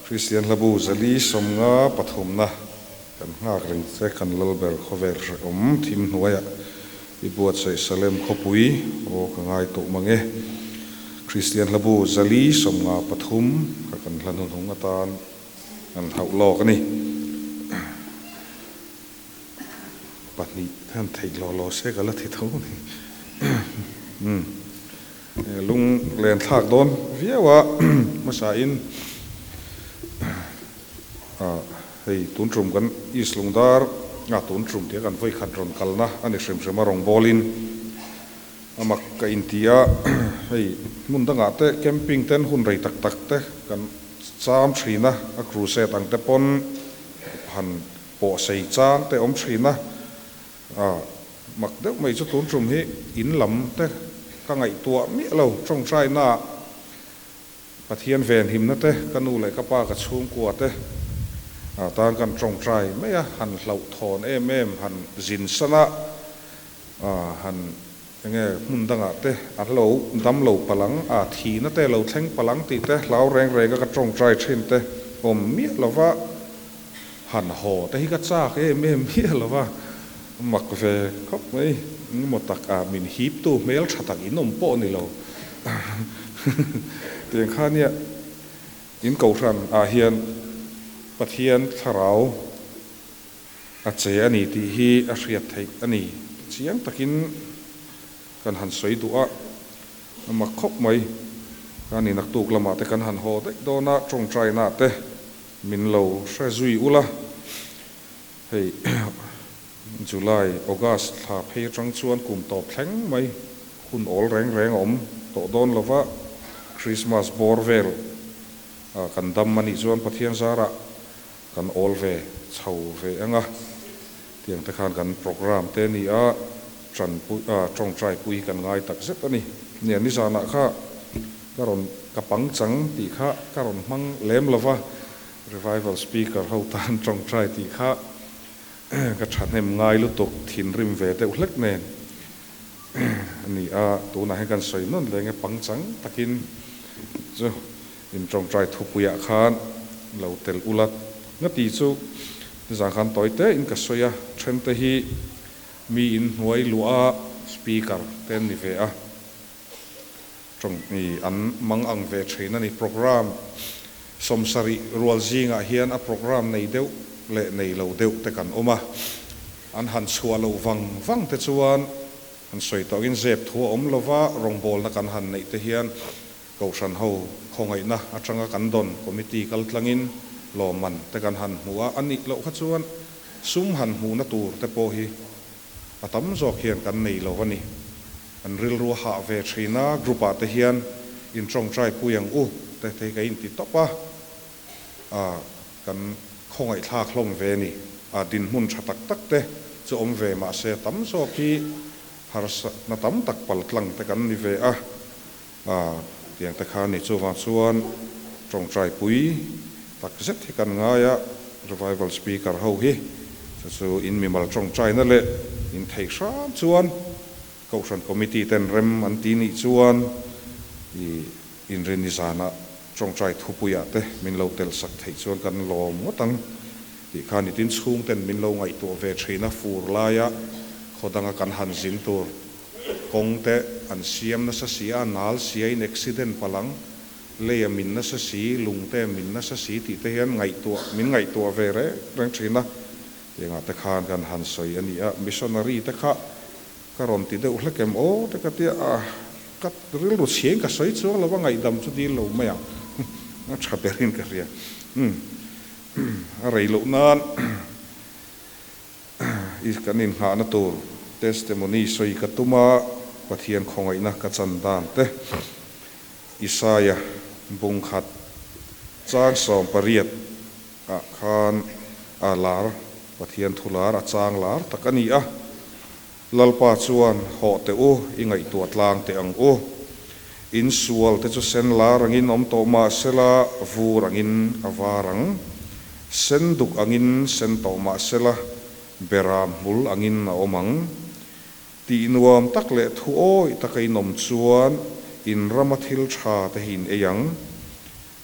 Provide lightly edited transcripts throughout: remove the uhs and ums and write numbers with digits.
Kristian Hlabu 453na kan nghak reng che kan Lalber khawvel hrehawm thim hnuaiah i buatsaih Salem khawpui aw ka ngai tawh mang e. Kristian Hlabu 453 kha kan hla hnuhnung atan an hauh lawk a ni. Pahnih te han theih law law se ka la thi tho a ni. Umm lung len thlak dawn viau a hmasa in ah hei tun tum kan East Lungdar ah tun tum tia kan vawi khat rawn kalna a ni hrim hrim a rawn bawl in a mak ka inti a hei hmun dangah te camping ten hun rei tak tak te kan cham thin a a crusade ang te pawn han Pawh sei chang te awm thin a, a mak deuh mai chu tun tum hi in lam te ka ngaihtuah miah lo, tawngtaina ah Pathian venhimna te ka nu leh ka pa ka chhungkua te tan kan tawngtai mai a, han hlauhthawn em em, han zin san a, han enge hmun dangah te an lo dam lo palang a, thihna te lo thleng palang tih te hlau reng reng a ka tawngtai thin te awm miah lova. Han haw te hi ka chak em em miah lo va, mak ve khawp mai. Engemaw tak a min hip tu hmel tha tak in awm pawh ni lo. Tiang kha nia in kohhran ah hian Pathian thlarau a che a ni tih hi a hriat theih a ni. Chiang takin kan han sawi duh a, a mak khawp mai. Ka ni naktuk lamah te kan han haw daih dawn a, tawngtaina te Min lo hre zui ula, hei July, August thla phei atang chuan kum tawp thleng mai hun awl reng reng a awm tawh dawn lova, Christmas bawr vel kan dam a nih chuan Pathian zarah kan awl ve chho ve ang a, tiang te khan kan programme te ni a tanpui tawngtai pui kan ngai tak zet a ni. Nia nizanah kha Ka rawn ka pangchang tih kha ka rawn hmang lem lo va, revival speaker ho tan tawngtai tih kha ka thahnem ngai lutuk thinrim ve deuh hlek nen a ni a, tunah hian kan sawi nawn leng e pangchang takin chu in tawngtai thupuiah khan lo tel ula nga tih chu nizan khan tawi te in ka sawi a, thente hi mi in hnuai luah a speaker te an ni ve a. Tawng hi an mang ang ve thin a ni. Programme 70 rual zingah hian a programme nei deuh leh nei lo deuh te kan awm a. An han chhuah loh vang vang te chuan an sawi tawhin zep thu a awm lo va, rawngbawlna kan han neih te hian Kohhran ho khawngaihna atanga kan dawn committee kal tlangin lawmman te kan han hmu a, a nih loh kha chuan sum han hmuhna tur te pawh hi a tam zawk hian kan nei lo a ni. An rilru a hah ve thin a, group ah te hian in tawngtai pui ang u te te hi ka inti tawp a, ah kan khawngaihthlak hlawm ve ni. Ah dinhmun tha tak tak te chu awm ve mahse tam zawk hi harsatna tam tak paltlang te kan ni ve a, ah tiang te kha ni. Chuvang chuan tawngtai pui tak zet hi kan ngai a, revival speaker ho hi chu chu in mimal tawngtaina leh in theih hram chuan Kohhran Committee ten rem an ti nih chuan i inrinni zanah tawngtai thupuiah te min lo tel sak theih chuan kan lawm ngawt ang tih kha nitin chhung ten min lo ngaihtuah ve thin a, fur laia khaw danga kan han zin tur kawng te an siam nasa si a, nal siain accident palang leia min nasa si, lung te min nasa si tih te hian ngaihtuah min ngaihtuah ve reng reng thin a. Tiangah te khan kan han sawi a ni a, missionary te kha ka rawn ti deuh hlek em aw te ka tia a, ka rilru chhiain ka sawi chuang lo va, ngaihdam chu dil lo mai ang, a tha berin ka hria. Umm a rei loh nan i kan inghahna tur testimony sawi ka tum a, Pathian khawngaihna ka chan dan te Isaia bung khat chang 18 ah khan a lar, Pathian thu lar a chang lar tak a ni a. Lalpa chuan, Hawh teh u, i ngaihtuah tlang teh ang u. In sual te chu sen lar angin awm tawh mah sela, vur angin a var ang. Sen duk angin sen tawh mah sela, beram hmul angin a awm ang. Tih nuam tak leh thu awih taka in awm chuan in rama thil tha te hi in ei ang.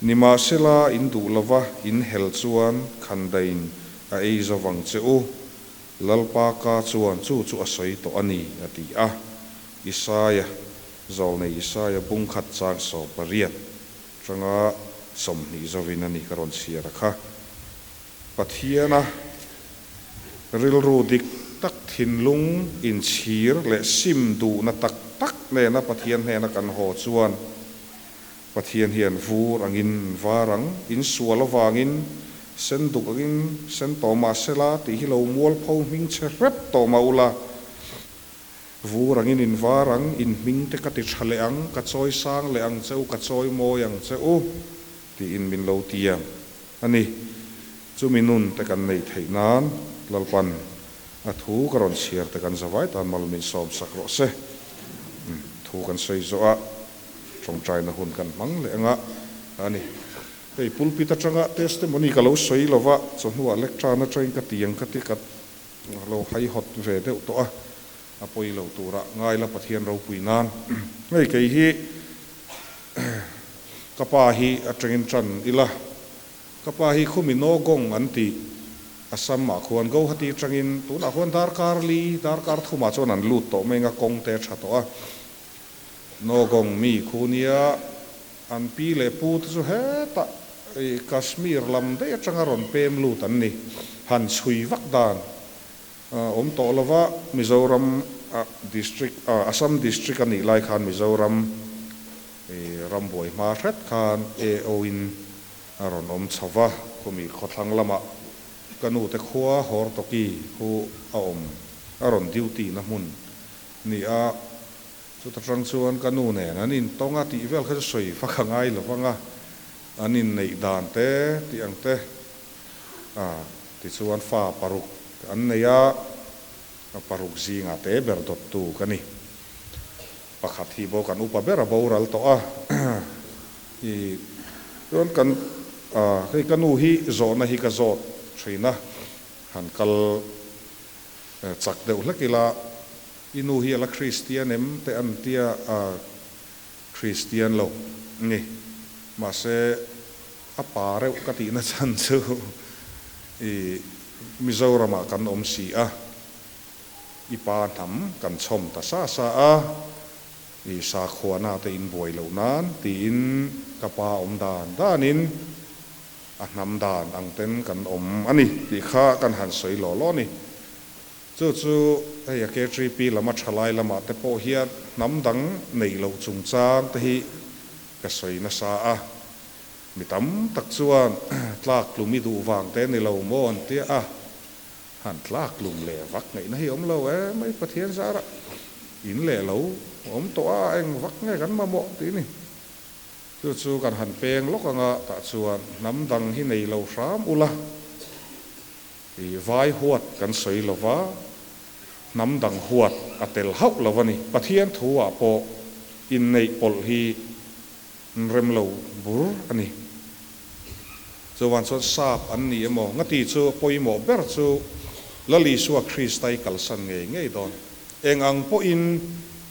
Nimahsela, in duh lova in hel chuan khandaiin a ei zo vang che u. Lalpa ka chuan chu chu a sawi tawh a ni, a ti a. Isaia, Zawlnei Isaia bung khat chang 18 tanga 20 zovin a ni ka rawn chhiar a kha. Pathiana rilru dik tak thinlung inchhir leh sim duhna tak tak nena Pathian hnena kan haw chuan Pathian hian vur angin var ang, insual avangin sen duk angin sen tawh mah sela tih hi lo mualpho hming che hrep tawh mah ula, vur angin in var ang, in hming te ka ti tha leh ang, ka chawi sang leh ang che u, ka chawi mawi ang che u tiin min lo ti ang a ni. Chumi nun te kan neih theih nan Lalpan a thu ka rawn chhiar te kan zavai tan mal min sawm sak rawh se. Thu kan sawi zawh a. Tawngtaina hun kan hmang leh anga a ni. Hei pulpit atanga testimony ka lo sawi lova, chawhnuah lectern atangin ka ti ang ka ti ka lo haihawt ve deuh tawh a, a pawi lo tura ngaila Pathian ropui nan. Hei kei hi ka pa hi atangin tan ila, ka pa hi khumi Nogong an tih Assam ah khuan Guwahati atangin tunah khuan darkar li, darkar thumah chuan an lut tawh mai anga kawng te a tha tawh a. Nogong mi khu nia an pi leh pu te chu hetah i Kashmir lam daih atanga rawn pem lut an ni. Han chhui vak dan awm tawh lova Mizoram district Assam district a nih lai khan Mizoram i rambuai hma hret khan AO in a rawn awm chho va, khumi khawthlang lamah ka nu te khua Hortoki khu a awm a rawn duty na hmun Ni a, chuta tang chuan ka nu nen an intawng a tih vel kha chu sawi fak a ngai lo vang a, an inneih dan te tih ang te a tichuan fa paruk an nei a, paruk zingah te ber dawttu ka ni. Pakhat hi bawk an upa ber a boral tawh a, i chuan kan hei ka nu hi zawhna hi ka zawt thin a, han kal Chak deuh hlek ila, i nu hi a la Kristian em te an tia a, Kristian lo ni. Mahse, a pa reuh ka tihna chhan chu i Mizoramah kan awm si a, i pa hnam kan chhawm ta sa sa a, i sakhuana te in buai loh nan tiin ka pa awm dan danin, A hnam dan ang ten kan awm a ni tih kha kan han sawi law law a ni. Chu chu hei a KTP lama thalai lamah te pawh hian hnam dang neih loh chungchang te hi ka sawi nasa a. Mi tam tak chuan tlak tlum i duh vang te ni lo maw an tia a, han tlak tlum leh vak ngaihna hi awm lo em mai Pathian zarah in leh lo awm tawh a, eng vak nge kan mamawh tih ni. Chu chu kan han peng lawk anga tah chuan hnam dang hi nei lo hram ula, i vai huat kan sawi lova, hnam dang huat a tel hauh lo a ni. Pathian thu ah pawh inneih pawlh hi rem lo bur a ni. Chuvan chuan sap an ni emaw ngati chu pawimawh ber chu Lal Isua Krista i kalsan ngei ngei dawn. Eng ang pawhin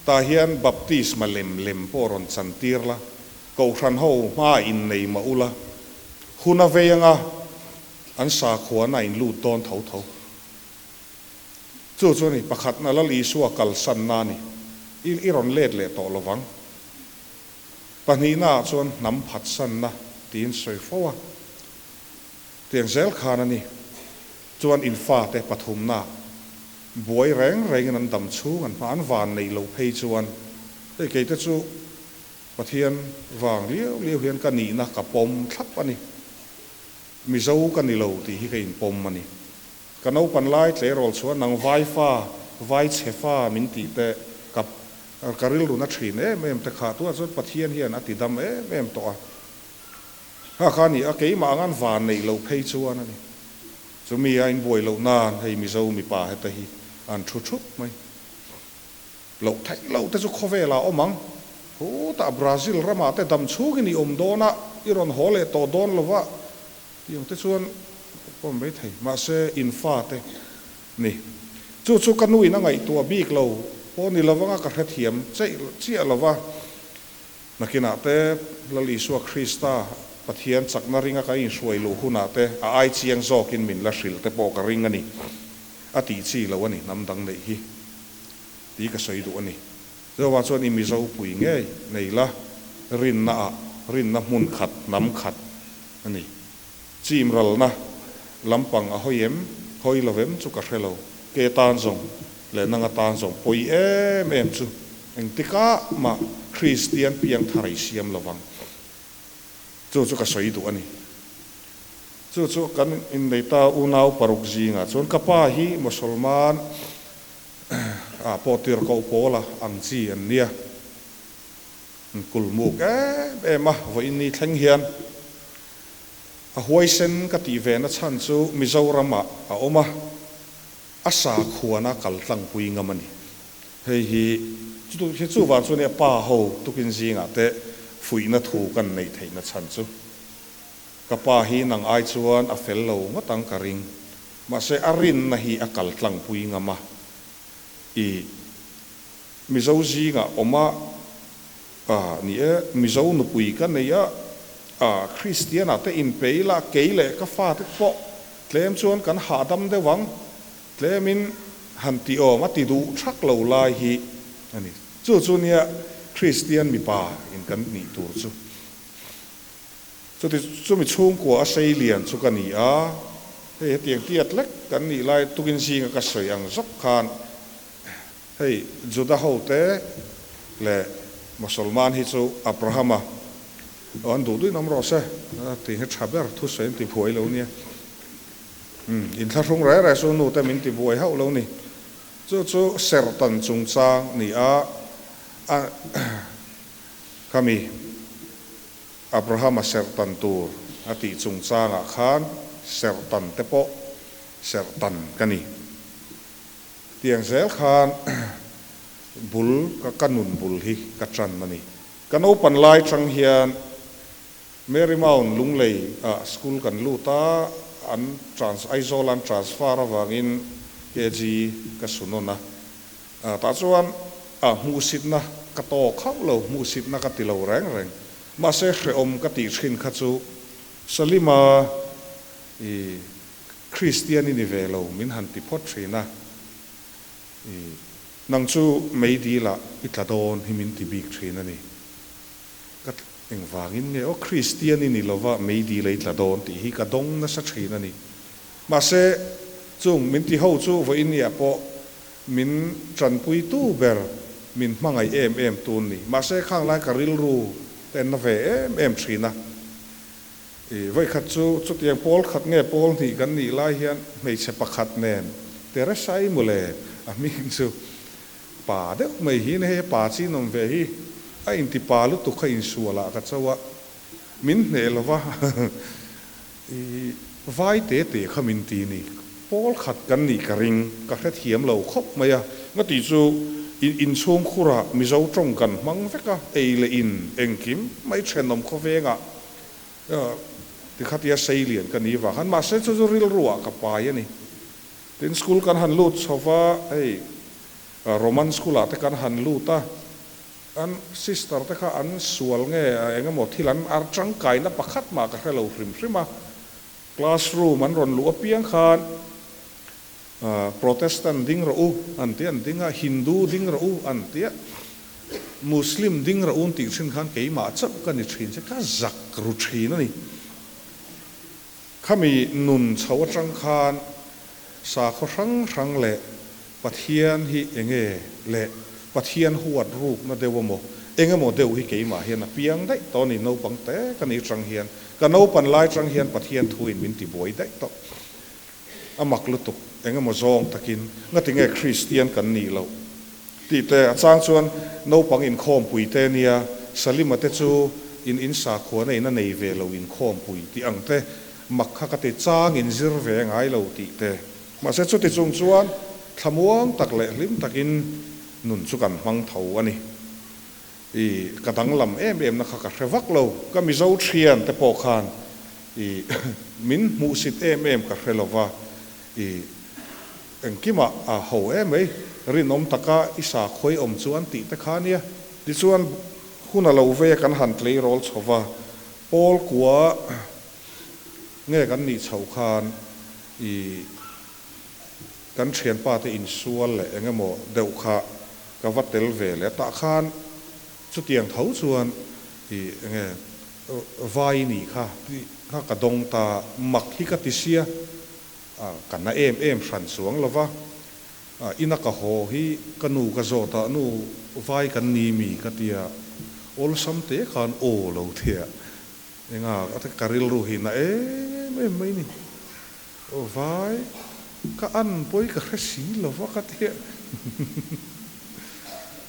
tah hian baptisma lem lem pawh rawn chantir la, kohhran ho hma innei mah ula, hun a vei anga an sakhuana a inlut dawn tho tho. Chu chu a ni, pakhatna Lal Isua kalsanna a ni, i i rawn let leh tawh lovang. Pahnihnaah chuan hnam phatsanna tiin sawi fo a, tiang zel khan a ni. Chuan in fate pathumna buai reng rengin an dam chhung an hma an van neih loh phei chuan hei kei te chu Pathian vang liau liau hian ka nihna ka pawm thlap a ni. Mizo ka ni lo tih hi ka inpawm a ni. Ka naupan lai tleirawl chuan nang vai fa, vai chhe fa min tih te ka ka rilru na thin em em te kha tunah chuan Pathian hian a ti dam em em tawh a. Kha kha ni a, keimah ang an van neih loh phei chuan a ni. Chumi a inbuai loh nan hei Mizo mipa heta hi an thu thup mai. Loh theih loh te chu khawvelah awm ang. Khutah Brazil ramah te dam chhungin i awm dawn a, i rawn haw leh tawh dawn lo va tih ang te chuan pawm mai thei. Mahse infa te ni. Chu chu ka nuin a ngaihtuah bik lo pawh ni lovanga ka hrethiam cheih chiah lo va. Nakinah te Lal Isua Krista. Pathian chakna ringa kan inhruai luh hunah te a ai chiang zawkin min la hrilh te pawh ka ring a ni. A tih chi lo a ni hnam dang neih hi tih ka sawi duh a ni. Jehovah chuan i Mizo pui ngei nei la, rinna ah rinna hmun khat, hnam khat a ni. Chim ralna lampang a hawi em, hawi lo em chu ka hre lo. Ke tan zawng leh nanga tan zawng pawi em em chu engtikah mah Kristian piangthar ei siam lo vang. Chu chu ka sawi duh a ni. Chu chu kan innei ta unau paruk zingah chuan ka pa hi Mosolman ah pawh tirhkoh pawla ang chi an nia. Kulmuk em em a, vawiin ni thleng hian a huaisen ka tih ve na chhan chu Mizoram ah a awm a, a sakhuana kal tlangpui ngam a ni. Hei hi chu chuvang chu nia pa ho tukin zingah te fuihna thu kan neih theihna chhan chu. Ka pa hi nang ai chuan a fel lo ngawt ang ka ring. Mahse a rinna hi a kal tlangpui ngam a. I Mizo zingah awm a, a ni e, Mizo nupui ka nei a, a Kristian ah te inpei la, kei leh ka fate pawh tlem chuan kan hahdam deuh ang, tlemin han ti awm a ti duh thak lo lai hi a ni. Chu chu nia Kristian mipa in kan nih tur chu. Chuti chumi chhungkua a sei lian chu ka ni a, hei hetiang tiat lek kan nih lai tukin zinga ka sawi ang zawk khan Hei Juda hote leh Mosolman hi chu Abrahama aw an duh duhin awm rawh se tih hi tha ber thusawi an ti buai lo nia. Umm inthlahrung reh reh chu nute min ti buai hauh lo ni. Chu chu serhtan chungchang ni a a khami Abrahama serhtan tur a tih chungchangah khan serhtan te pawh serhtan ka ni. Tiang zel khan bul ka ka nun bul hi ka ṭan a ni. Ka naupan lai ṭang hian Mary Mount Lunglei ah school kan lut a, an trans Aizawl an transfer avangin KG ka su nawn a. Tah chuan ah hmuhsitna ka tawk hauh lo, hmuhsitna ka ti lo reng reng. Mahse hrehawm ka tih ṭhin kha chu Salima i Kristian i ni ve lo min han ti phawt thin a, i nang chu meidil ah i tla dawn hi min ti bik thin a ni. Ka engvangin nge aw Kristian i ni lova meidil a i tla dawn tih hi ka dawng nasa thin a ni. Mahse chung min ti ho chu vawiin ah pawh min tanpui tu ber min hmangaih em em tun ni. Mahse khang lai ka rilru ka en na ve em em thin a. I vawikhat chu chutiang pawl khat nge pawl hnih kan nih lai hian hmeichhe pakhat nen Teresai mawle a hming chu pa deuh mai hi hei pa chi nawm ve hi a inti pa lutuk kha insual ah ka cho a min hneh lova i vai te te kha min ti ni pawl khat kan nih ka ring ka hrethiam lo khawp mai a nga tih chu inchhung khurah Mizo tawng kan hmang vek a ei leh in engkim mai thenawm khawvengah Tikhatia sei lian ka ni vang khan mahse chu chu rilru ah ka pai a ni. Tin school kan han lut chho va, hei Roman school ah te kan han lut a, an sister te kha an sual nge eng emaw thil an ar tangkaina pakhat mah ka hre lo hrim hrim a, classroom an rawn luh apiang khan Protestant ding rawh u an ti a, an ding a, Hindu ding rawh u an ti a, Muslim ding rawh u an tih thin khan keimah chauh ka ni thin che, ka zak ru thin a ni. Khami nun chho atang khan sakhaw hrang hrang leh Pathian hi enge leh Pathian huat rukna deuh emaw engemaw deuh hi keimah hian a piang daih tawh a ni, naupang te ka nih chang hian, ka naupan lai chang hian Pathian thuin min tibuai daih tawh. A mak lutuk, eng emaw zawng takin ngati nge Kristian kan nih loh tih te, a chang chuan naupang inkhawmpui te nia, Salima te chu in in sakhuana in a nei ve lo inkhawmpui tih ang te, mak kha ka ti chang in zir ve ngai lo tih te. Mahse chuti chung chuan thlamuang tak leh hlim takin nun chu kan hmang tho a ni. I ka danglam em em na kha ka hre vak lo, ka Mizo thian te pawh khan i min hmuhsit em em ka hre lo va, i engkimah a ho em mai, rinawm taka i sakhawi awm chu an tih te kha nia. Tichuan hun a lo vei a kan han tleirawl chho va, Pawl kua nge kan nih chhoh khan i kan thianpa te insual leh eng emaw deuh kha ka va tel ve leh a, tah khan chutiang tho chuan i eng nge vai nih kha tih kha ka dawng ta, mak hi ka ti sia, ka na em em hran chuang lo va, ina ka haw hi ka nu ka zawt a, nu vai kan ni mi ka tia, awlsam te khan aw lo tia, enga ka rilru hi na em em mai ni. Vai, ka an pawi ka hre si lo va ka ti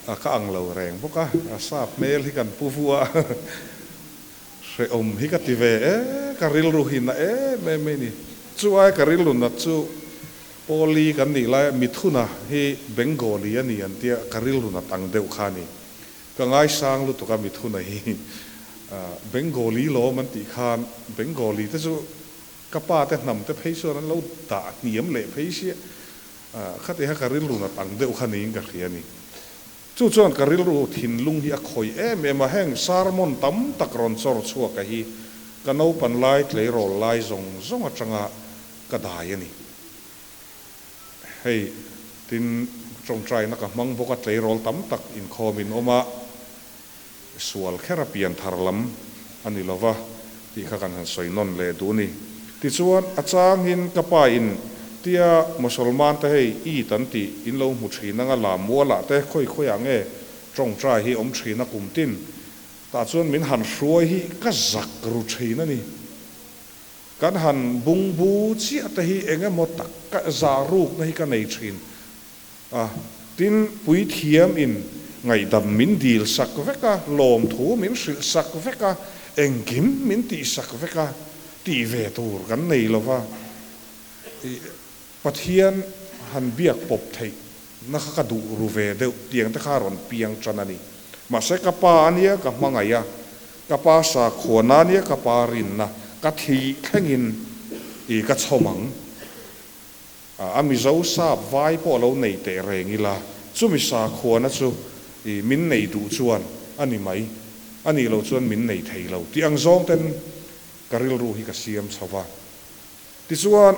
a, ka ang lo reng bawk a, a sap hmel hi kan pu vu a, hrehawm hi ka ti ve e, ka rilru hi na em em mai ni. Chu ai ka rilru nat chu Pawli kan nih laia Mithuna hi Bengali a ni an tia, ka rilru nat ang deuh kha a ni. Ka ngaisang lutuk a Mithuna hi Bengali lawm an tih khan Bengali te chu Ka pa te hnam te phei chuan an lo dah hniam leh phei sia, khati kha ka rilru nat ang deuh kha niin ka hria a ni. Chu chuan ka rilru thinlung hi a khawih em em a, heng sermon tam tak rawn chawr chhuak a hi ka naupan lai tleirawl lai zawng zawng atanga ka dai a ni. Hei tin tawngtaina ka hmang bawk a, tleirawl tam tak inkhawm in awm a, Sual kher a pian thar lam a ni lova tih kha kan han sawi nawn leh duh ni. Tichuan, a changin ka pa in tia Mosolman te hei Eid an tih in lo hmu thin anga lam mualah te khawi khawiah nge tawngtai hi awm thin a kum tin tah chuan min han hruai hi ka zak ru thin a ni. Kan han bungbu chiah te hi eng emaw tak ka zah rukna hi ka nei thin. A, tin, puithiam in ngaihdam min dil sak vek a, lawmthu min hrilh sak vek a, engkim min tih sak vek a, tih ve tur kan nei lo va, i Pathian han biak pawp theih na kha ka duh ru ve deuh tiang te kha a rawn piang tan a ni. Mahse ka pa a nia ka hmangaih a, ka pa sakhuana a nia ka pa rinna ka thih thlengin i ka chhawm ang. A Mizo sap vai pawh lo nei teh reng ila, chumi sakhuana chu i min nei duh chuan a ni mai, a nih loh chuan min nei thei lo tih ang zawng ten ka rilru hi ka siam chho va. Tichuan,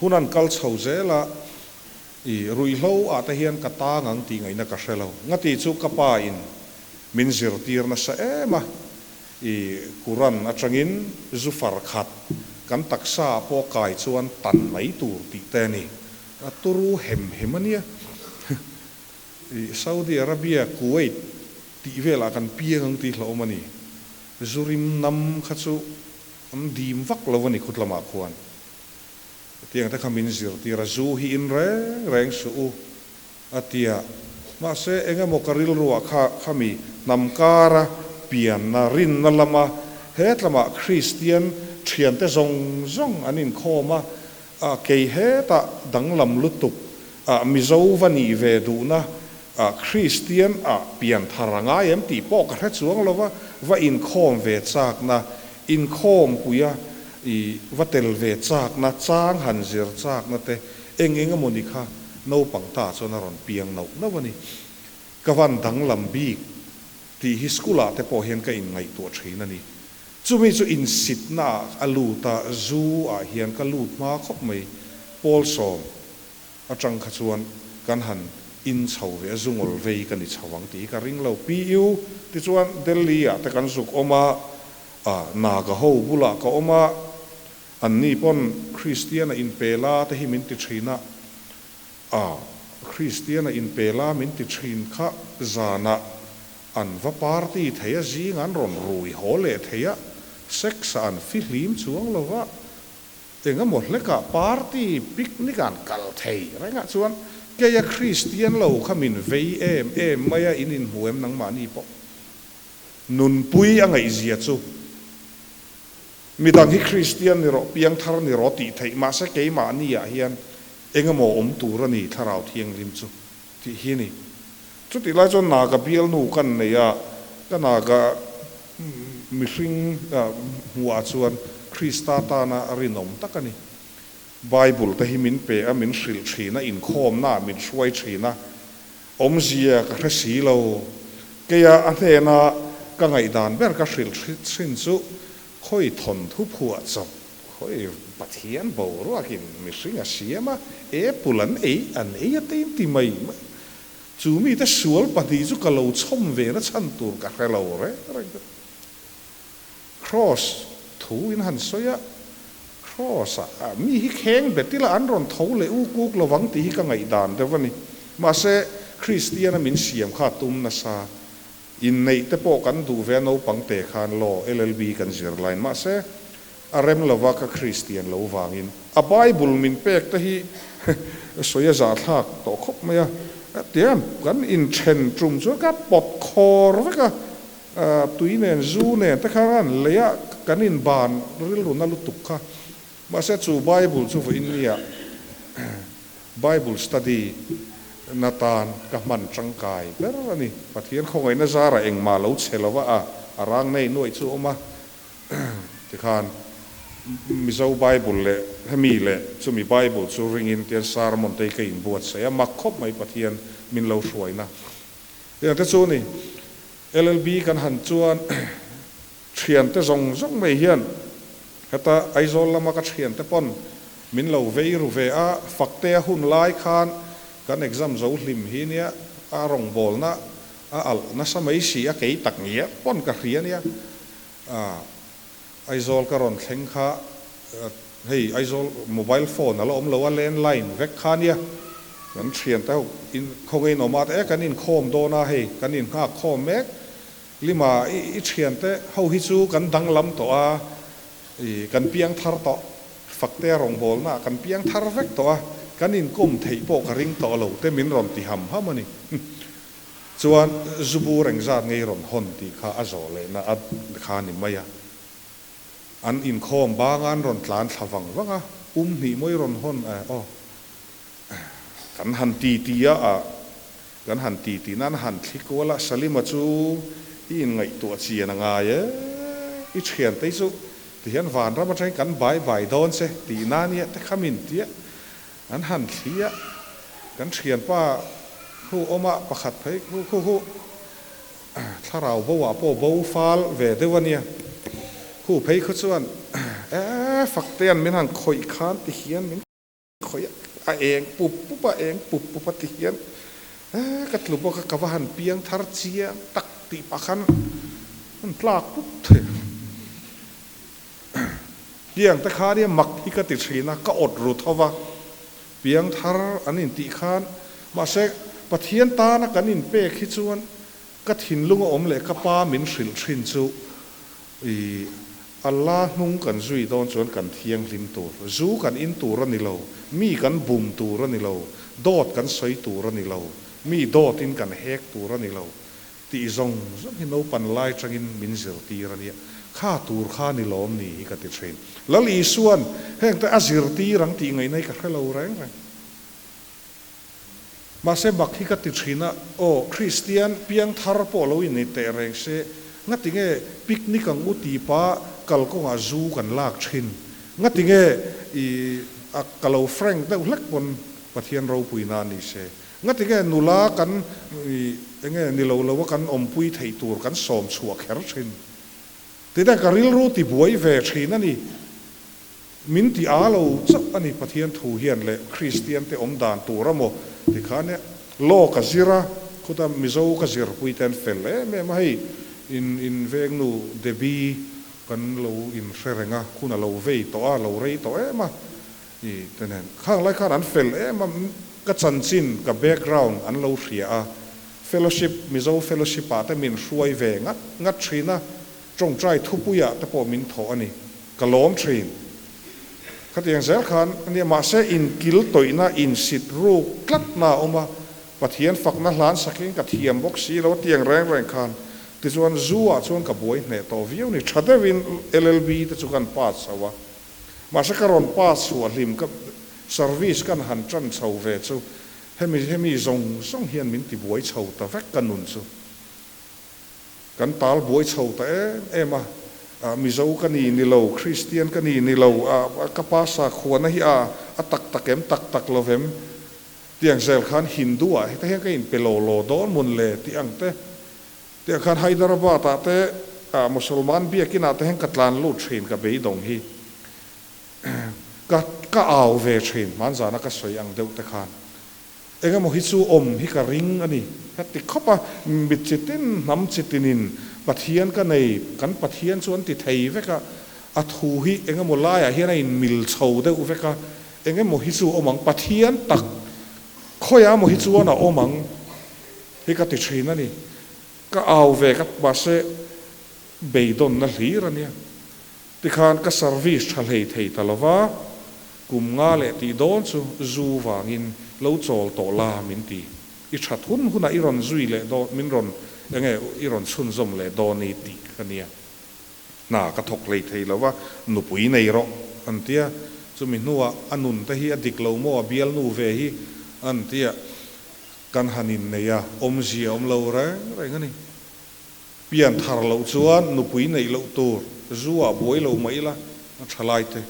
hun an kal chho zel a, i ruihhlo ah te hian ka tang ang tih ngaihna ka hre lo. Ngati chu ka pa in min zirtir nasa em a, I Quran atangin zu far khat kan taksa ah pawh kai chuan tan mai tur tih te a ni. A turu hem hem a nia. I Saudi Arabia, Kuwait tih velah kan piang ang tih hlauhawm a ni. Zu rim nam kha chu an dim vak lo a ni khut lamah khuan. Hetiang te kha min zirtir a, zu hi in reng reng suh u. A ti a. Mahse, eng emaw ka rilruah kha khami hnam kara pianna rinna lama hetlama Kristian thiante zawng zawng an inkhawm a, a kei hetah danglam lutuk a Mizo va nih ve duhna a Kristian a pian thar a ngai em tih pawh ka hre chuang lo va, va inkhawm ve chakna, inkhawmpuia i va tel ve chakna, chang han zir chakna te eng eng emaw ni kha Naupang ta chuan a rawn piang nauh nauh a ni. Ka van danglam bik tih hi school ah te pawh hian ka inngaihtuah thin a ni. Chumi chu insitna ah a lut a, zu ah hian ka lut hma khawp mai. Pawlsawm atang kha chuan kan han in chho ve a, zu ngawl vei ka ni chho ang tih hi ka ring lo. PU tichuan Delhi ah te kan zuk awm a, Naga ho bulah ka awm a, Anni pawn Kristian a inpe la te hi min ti thin a, a Kristian a inpe la min ti thin kha zanah an va party thei a, zing an rawn rui haw leh thei a, sex ah an fihlim chuang lo va, engemaw hlekah party picnic ah an kal thei rengah chuan keia Kristian lo kha min vei em em mai a, in inhmu em nangmahni pawh nunpui a ngaihzia chu. Midang hi Kristian ni rawh, piangthar ni rawh tih theih mahse keimahni ah hian engemaw awm tur a ni Thlarau Thianghlim chu tih hi a ni. Chutih lai chuan Naga bialnu kan nei a, ka Naga mihring hmuhah chuan Krista tana rinawm tak a ni. Bible te hi min pe a, min hrilh thin a, inkhawmna ah min hruai thin a, awmzia ka hre si lo. Keia a hnena ka ngaihdan ber ka hrilh thin chu khawi thawnthu phuah chawp, khawi Pathian boruakin mihring a siam a, apple an ei an ei a te in ti mai mai. Chu mite sual pahnih chu ka lo chhawm ve na chhan tur ka hre lo reng reng te. Kraws thu in han sawi a, Kraws ah mi hi kheng bet ila an rawn tho leh uk uk lovang tih hi ka ngaihdan deuh a ni. Mahse, Kristian a min siam kha tum nasa. Inneih te pawh kan duh ve a naupang te khan law LLB kan zir lain. Mahse, a rem lova ka Kristian lo vangin a Bible min pek te hi sawi a zahthlak tawh khawp mai a. Tiang kan inthen tum chuan ka pawt khawr vek a. Tui nen zu nen te khan an lei a, kan inban rilru na lutuk kha. Mahse chu Bible chu vawiin nia Bible study na tan ka hman tangkai ber a ni. Pathian khawngaihna zarah engmah lo chhe lova a a rang nei nuaih chu a awm a. Tikhan Mizo Bible leh hemi leh chumi Bible chu ringin tian sermon te hi ka inbuatsaih a, mak khawp mai Pathian min lo hruaina. Tiang te chu ni. LLB kan han chuan thiante zawng zawng mai hian heta Aizawl lama ka thiante pawn min lo vei ru ve a, Faktea hun lai khan kan exam zo hlim hi nia a rawngbawlna a alh nasa mai si a, kei tak ngial pawn ka hria nia. Aizawl ka rawn thleng kha hei Aizawl mobile phone a la awm lo a, landline vek kha nia, kan thiante ho in khawnge in awm a e kan inkhawm dawn a hei kan innghak khawm mek lima i thiante ho hi chu kan danglam tawh a, i kan piang thar tawh Faktea rawngbawlna ah kan piang thar vek tawh a, kan inkawm theih pawh ka ring tawh lo te min rawn ti ham ham a ni. Chuan zu bur engzat ngei rawn hawn tih kha a zawh lehna a kha ni mai a. An inkhawm banga an rawn tlan thla vang vang a, pum hnih mawi rawn hawn eh aw. Kan han ti ti a ah kan han ti ti na an han thli kual a, Salima chu i inngaihtuah chian a ngai e, i thiantei chu tihian vanram atangin kan bai bai dawn che tih na nia te kha min tia. An han thli a, kan thianpa khu awma pakhat phei khu khu khu thlarau bo ah pawh bo fal ve deuh a nia. Khu phei khu chuan e Faktea'n min han khawih khan ti hian min khawih a, a eng pup pup a, eng pup pup a ti hian e ka tlu bawk a, ka va han piang thar chiang tak tih pah khan an tlak pup thei. Piang te khan i mak hi ka ti thin a, ka awt ru tho va, piang thar an intih khan, mahse Pathian tana kan inpek hi chuan ka thinlung a awm leh ka pa min hrilh thin chu i Allah hnung kan zui dawn chuan kan thianghlim tur, zu kan in tur a ni lo, mi kan bum tur a ni lo, dawt kan sawi tur a ni lo, mi dawtin kan hek tur a ni lo, Tih zawng zawng hi naupan lai atangin min zirtir a nia, kha tur kha ni lawm ni hi ka ti thin. Lal Isua'n hengte a zirtir ang tih ngaihna hi ka hre lo reng reng. Mahse mak hi ka ti thin a, aw Kristian piang thar pawh lo innei teh reng se, ngatinge picnic ang u ti pa kalkawngah zu kan lak thin, ngatinge i a ka lo frank deuh hlek pawn Pathian ropuina ni se, Ngatinge nula kan enge ni lo lo a kan awmpui theih tur kan sawm chhuah kher thin. Tite ka rilru ti buai ve thin a ni. Min ti a lo chauh a ni Pathian thu hian leh Kristian te awm dan tur a maw ti khan e law ka zir a, khuta Mizo ka zirpui te an fel em em a hei in in vengnu Debbie kan lo in hre reng a, hun a lo vei tawh a, lo rei tawh em a. I te nen khang lai khan an fel em a, ka chanchin, ka background an lo hria a, fellowship, Mizo fellowship ah te min hruai ve ngat ngat thin a, tawngtai thupui ah te pawh min thawh a ni, ka lawm thin. Khatiang zel khan a nia, mahse inkil tawihna, insit ruk tlatna a awm a, Pathian fakna hlan sakin ka thiam bawk si lo a tiang reng reng khan, tichuan zu ah chuan ka buai hneh tawh viau ni, tha deuhin LLB te chu kan pass chho a. Mahse ka rawn pass chhuah hlim ka service kan han tan chho ve chu hemi hemi zawng zawng hian min ti buai chho ta vek ka nun chu. Kan tal buai chho ta em em a, Mizo ka ni ni lo, Kristian ka ni ni lo, ka pa sakhuana hi a a tak tak em tak tak lo vem tiang zel khan Hindu ah heta hian ka inpe lo lo dawn mun le tih ang te. Tiang khan Hyderabad ah te Musalman biakin ah te hian ka tlan lut thin ka beidawng hi ka ka au ve thin hmanzana ka sawi ang deuh te khan engemaw hi chu awm hi ka ring a ni. Ka ti khawp a, mit chi tin hnam chi tinin Pathian ka nei, kan Pathian chu an ti thei vek a, a thu hi engemaw laiah hian a inmil chho deuh vek a, engemaw hi chu awm ang, Pathian tak khawiah maw hi chuan a awm ang hi ka ti thin a ni. Ka au ve ka mahse beidawnna hlir a nia. Tikhan ka service tha hlei thei ta lova, kum nga leh tih dawn chu zu vangin lo chawl tawh la min ti. I that hun hunah i rawn zui leh dawn, min rawn enge i rawn chhunzawm leh dawn i tih ka nia. Hna ka thawk hlei thei lova, nupui nei rawh an tia. Chumi hnuah a nun te hi a dik lo maw a bialnu ve hi an tia. Kan han innei a, awmzia awm lo reng reng a ni. Pian thar loh chuan nupui neih loh tur zu ah buai lo mah ila a tha lai te.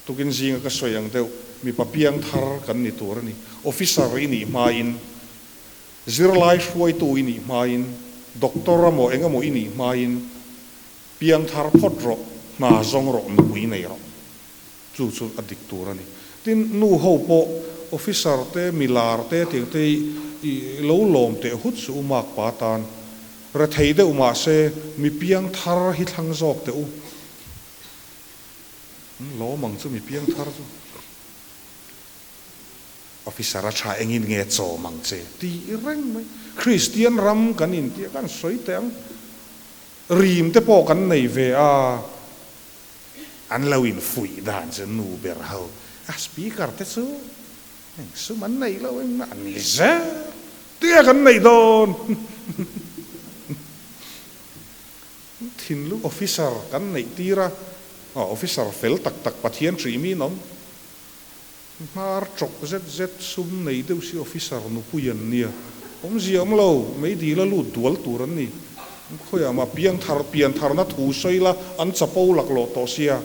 Tukin zinga ka sawi ang deuh, mipa piang thar kan ni tur a ni. Officer i nih hmain, zirlai hruaitu i nih hmain, doctor amaw eng emaw i nih hmain piang thar phawt rawh, hna zawng rawh, nupui nei rawh. Chu chu a dik tur a ni. Tin, nu ho pawh officer te, milar te tiang te i lo lawm teh hut suh u mak pa tan. Rethei deuh mah se mi piang thar hi thlang zawk teh u. Lawm ang chu mi piang thar chu. Officer a tha engin nge chawm ang che tih reng mai. Kristian ram kan intia kan sawi teh ang. Rim te pawh kan nei ve a. An lo in fuih dan chu nu ber ho a speaker te chu eng sum an neih loh eng an ni zel tia kan neih dawn thinlung officer kan neih tir a officer fel tak tak Pathian hrih mi in awm hnar chawk zet zet sum nei deuh si officer nupui an nia awmzia awm lo meidil a lut dual tur an ni khawiah mah piang thar pian tharna thu sawi la an chapo laklawh tawh sia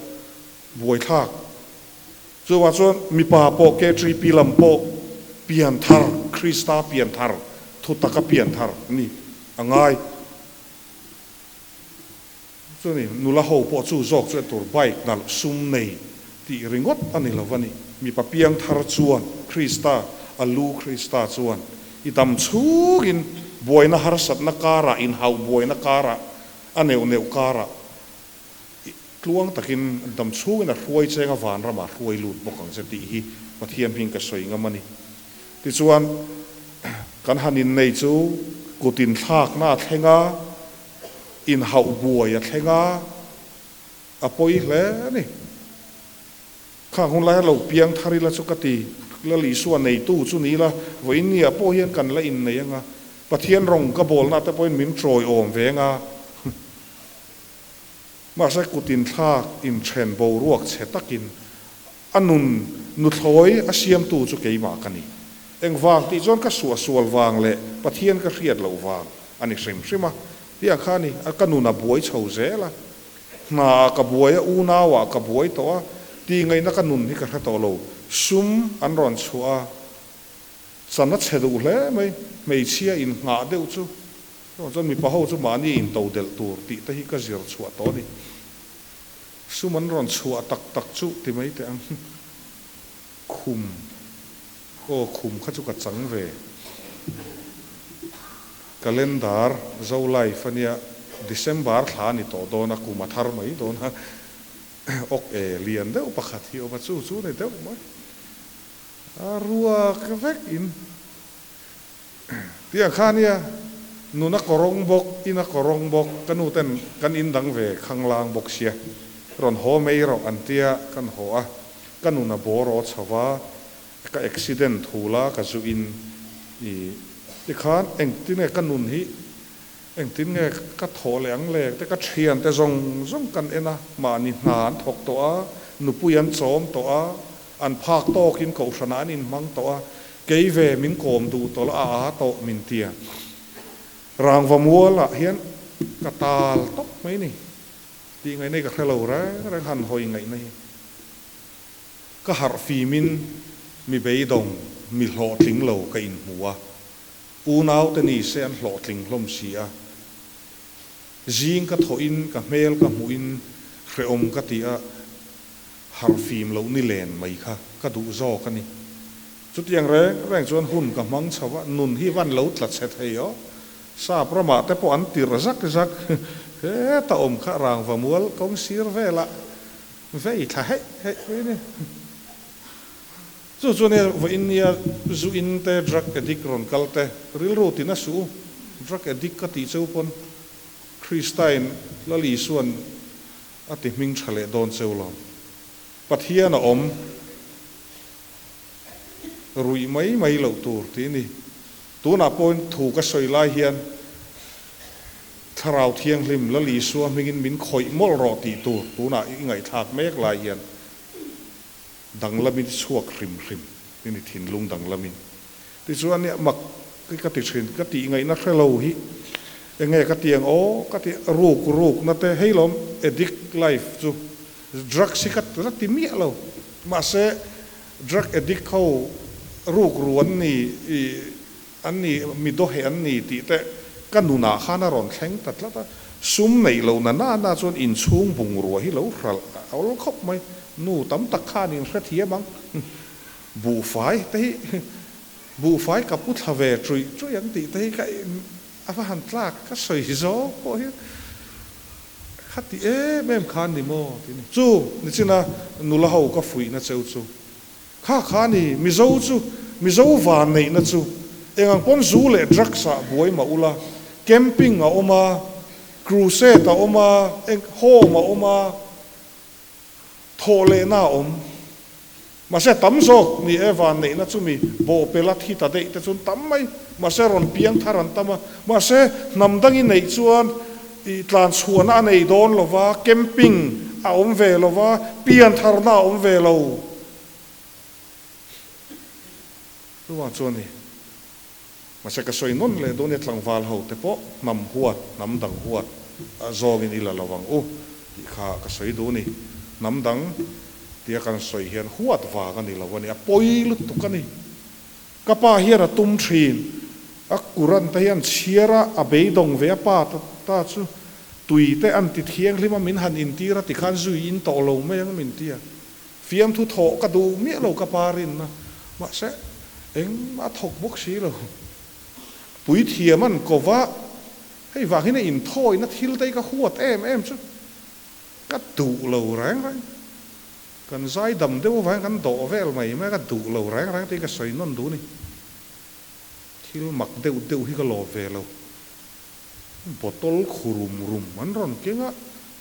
buaithlak chuvah chuan mipa pawh KTP lam pawh pian thar Krista pian thar thu taka pian thar ni a ngai Chuni nula ho pawh chu zawk chu tur bike nalh sum nei tih ringawt a ni lo va ni. Mipa piang thar chuan Krista, a lu Krista chuan i dam chhungin buaina harsatna karah, inhauh buaina karah, a neuh neuh karah i tluang takin dam chhungin a hruai cheng a vanramah a hruai lut bawk ang che tih hi Pathian hming ka sawi ngam a ni. Tichuan kan han innei chu kut inthlakna a thleng a, Inhauh buai a thleng a, a pawi hle a ni. Khang hun laia lo piang thar ila chu ka ti, Lal Isua neitu chu ni ila, vawiin ni ah pawh hian kan la innei anga, Pathian rawng ka bawlna te pawhin min tawiawm ve anga. Mahse kut inthlak inthen boruak chhe takin a nun nuthlawi a siamtu chu keimah ka ni. Engvang tih chuan ka suahsual vang leh Pathian ka hriat loh vang a ni hrim hrim a. Tiang kha a ni, ka nun a buai chho zel a. Hnaah ka buai a, unauah ka buai tawh a, tih ngaihna ka nun hi ka hre tawh lo. Sum an rawn chhuah a, chan a chhe duh hle mai, hmeichhia innghah deuh chu. Chuvang chuan mipa ho chu mahni into delh tur tih te hi ka zir chhuah tawh a ni. Sum an rawn chhuah tak tak chu ti mai teh ang. Khum, aw khum kha chu ka chang ve. Calendar zo life a nia, December thla a ni tawh dawn a, kum a thar mai dawn a, ok e lian deuh pakhat hi awm a, chu chu ni deuh mai. A ruak vek in Tiang kha nia, nun a kawrawng bawk, in a kawrawng bawk, ka nu ten kan in dang ve khanglang bawk sia, rawn haw mai rawh an tia kan haw a, ka nun a bawr aw chho va, ka accident thu la ka zu in i tikhan engtin nge ka nun hi engtin nge ka thawh leh ang le te ka thian te zawng zawng kan en a, mahni hna an thawk tawh a, nupui an chawm tawh a, An phak tawkin kohhranah an inhmang tawh a, kei ve min kawm duh tawlh a a tawh min tia. Rangva mualah hian ka tal tawp mai ni. Tih ngaihna hi ka hre lo reng reng han hawi ngaihna hi. Ka harh fimin mi beidawng, mi hlawhtling lo ka inhmu a. Unaute ni se an hlawhtling hlawm si a. Zing ka thawhin ka hmel ka hmuhin hrehawm ka ti a, harhfim loh ni len mai kha ka duh zawk a ni. Chutiang reng reng chuan hun ka hmang chho a, nun hi van lo tla chhe thei aw. Sap ramah te pawh an tirh zak zak, heta awm kha rangva mual kawng sir velah vei thla heih heih mai a ni. Chu chuan e vawiin nia zu in te drug addict rawn kal te rilru tin a suh u, drug addict ka tih cheu pawn Kristain Lal Isuan a ti hming tha leh dawn cheu lo. Pathian a awm ruih mai mai loh tur tih ni. Tunah pawhin thu ka sawi lai hian Thlarau Thianghlim Lal Isua hmingin min khawih mawlh rawh tih tur tunah i ngaihthlak mek lai hian Danglamin chhuak hrim hrim i ni thinlung danglamin. Tichuan nia mak hi ka ti thin, ka tih ngaihna hre lo hi enge ka ti ang aw ka ti ruk ruk na te hei lawm addict life chu drugs hi ka la ti miah lo mahse drug addict ho ruk ru an ni i an ni mi dawheh an ni tih te ka nunah khan a rawn thleng ta tlat a, sum neih loh na na na chuan inchhung bungrua hi lo hralh a awl khawp mai, nu tam tak khan in hrethiam ang, buhfai te hi buhfai ka pu thla ve chuih chuih ang tih te hi ka a va han tlak ka sawi zawk pawh hi kha ti em em khan ni maw tih ni chu nichina nula ho ka fuihna cheu chu. Kha kha ni, Mizo chu, Mizo van neihna chu eng ang pawn zu leh drugs ah buai mah ula, camping a awm a, crusade a awm a, eng home a awm a, thawh lehna a awm. Mahse tam zawk ni e van neihna chu mi bawhpela thi ta daih te chuan tam mai, mahse rawn piang thar an tam a, mahse hnam dang i neih chuan i tlan chhuahna a nei dawn lo va, camping a awm ve lo va, pian tharna a awm ve lo. Chuvang chuan ni, mahse ka sawi nawn leh dawn nia tlangval ho te pawh hnam huat, hnam dang huat zawngin i la lo ang u tih kha ka sawi duh a ni. Hnam dang tia kan sawi hian huat vang a ni lo a ni, a pawi lutuk a ni. Ka pa hian a tum thin. A Quran te hian chhiar a, a beidawng ve a pa ta chu tui te an ti thianghlim a min han intir a tikhan zui in tawh lo mai ang min ti a. Fiamthu thawh ka duh miah lo ka pa rinna mahse engmah a thawk bawk si lo. Puithiam an ko va, hei vang hian a inthawina thil te hi ka huat em em chu ka duh lo reng reng. Kan zai dam deuh avangin kan dawh vel mai mai a, ka duh lo reng reng tih ka sawi nawn duh a ni. Thil mak deuh deuh hi ka lawm ve lo. Bottle khu rum rum an rawn keng a,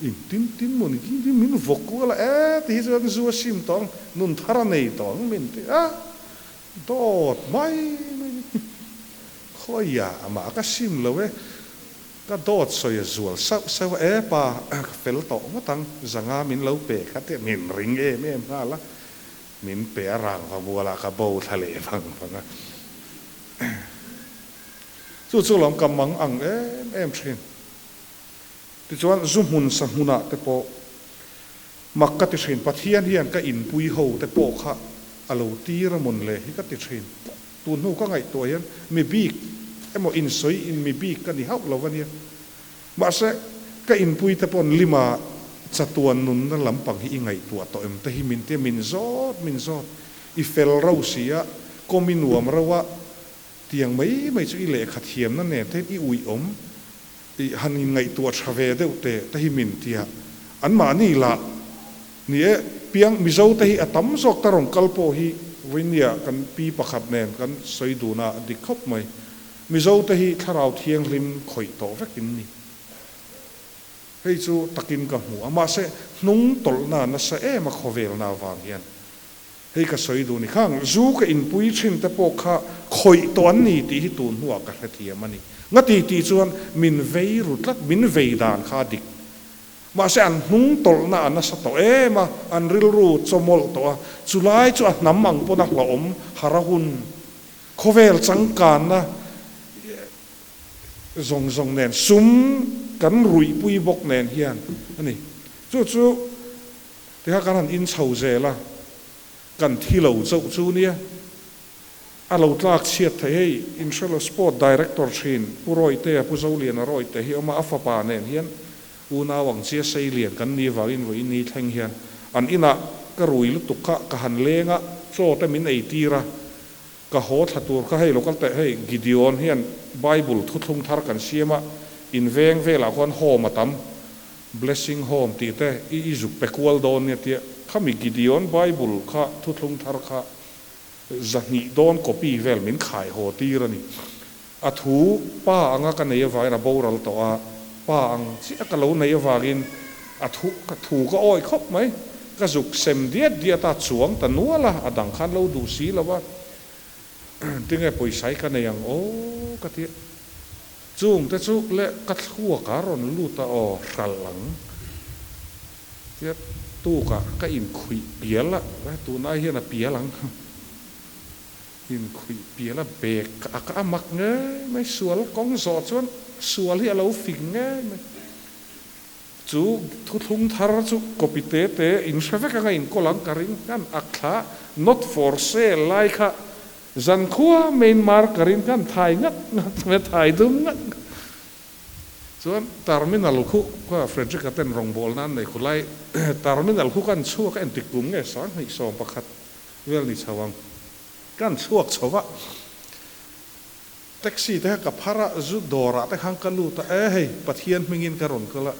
in tin tin maw ni tin tin min vawk kual a, e ti hi chuan zu a sim tawh ang, nun thar a nei tawh ang min ti a, dawt mai mai ni. Khawiah amah ka sim lo e. Ka dawt sawi a zual sauh sauh a, e pa, ka fel tawh ngawt ang, zanga min lo pe kha tih min ring em em nghal a, min pe a rangva mualah ka bo thla leh vang vang a. Chu chu lawm ka mang ang em em thin. Tichuan zu hmun sa hmunah te pawh mak ka ti thin, Pathian hian ka inpui ho te pawh kha a lo tir a mawn le hi ka ti thin. Tun hnu ka ngaihtuah hian mi bik emaw insawi in mi bik ka ni hauh lo a nia. Mahse, ka inpui te pawn lima chatuan nunna lampang hi i ngaihtuah tawh em te hi min tia min zawt min zawt. I fel rau si a, kawm i nuam rau a, tiang mai mai chu i lehkha thiamna nen te hian i uih awm i han inngaihtuah tha ve deuh teh te hi min tia. Anmahni lah Ni e, piang Mizo te hi a tam zawk ta rawn kal pawh hi vawinia kan pi pakhat nen kan sawi dun a dik khawp mai. Mizo te hi thlarau thianghlim khawih tawh vek in ni. Hei chu takin ka hmu a, mahse hnung tawlhna nasa em a khawvelna avang hian hei ka sawi duh ni. Khang zu ka inpui thin te pawh kha khawih tawh an ni tih hi tun hnuah ka hrethiam a ni. Ngati tih chuan min vei ru tlat, min vei dan kha a dik. Mahse an hnung tawlhna a nasa tawh em a, an rilru chawmawlh tawh a, chulai chu a hnam ang pawn a hlauhawm har a hun. Khawvel changkanna zawng zawng nen, sum kan ruihpui bawk nen hian a ni. Chu chu tikha kan han inchho zel a, kan thi lo chauh chu nia. A lo tlak chhiat thei hei, Inhrelo Sport Director thin Pu Rawite, Pu Zoliana Rawite hi awm a, a fapa nen hian. Unau ang chia sei lian kan nih vangin vawiin ni thleng hian an inah ka rui lutuk kha ka han leng a, chaw te min ei tir a, ka haw thla tur kha hei lo kal teh hei Gideon hian Bible thuthlung thar kan siam a, in veng velah khuan home a tam, Blessing Home tih te i i zuk pe kual dawn nia tia khami Gideon Bible kha thuthlung thar kha 200 dawn copy vel min khai haw tir a ni. A thu pa anga ka nei avangin a boral tawh a, pa ang chiah ka lo nei avangin a thu ka thu ka awih khawp mai. Ka zuk sem diat diat a, chuang ta nual a, a dang khan lo duh si lo a. Tinge pawisa hi ka nei ang aw ka ti a. Chung te chu leh ka thluak a rawn lut a aw hralh ang tia tukah ka inkhuih pial a, tunai hian a pial ang. Inkhuih pial a bag ka ak a mak ngei mai, sual kawng zawh chuan sual hi a lo fing ngei mai. Chu thuthlung thar chu copy te te in hre vek anga inkawl ang ka ring khan ak thla not for sale lai kha zankhua main marker in khan thai ngat ngat mai thai dum ngat ngat. Chuan terminal khu kha Frederick-a ten rawngbawlna an nei khu lai terminal khu khan chhuak a entik kum nge 2011 Vel ni chho ang. Kan chhuak chho va, taxi te kha ka phar a, zu dawrah te khan ka lut a, e hei Pathian hmingin ka rawn kal a,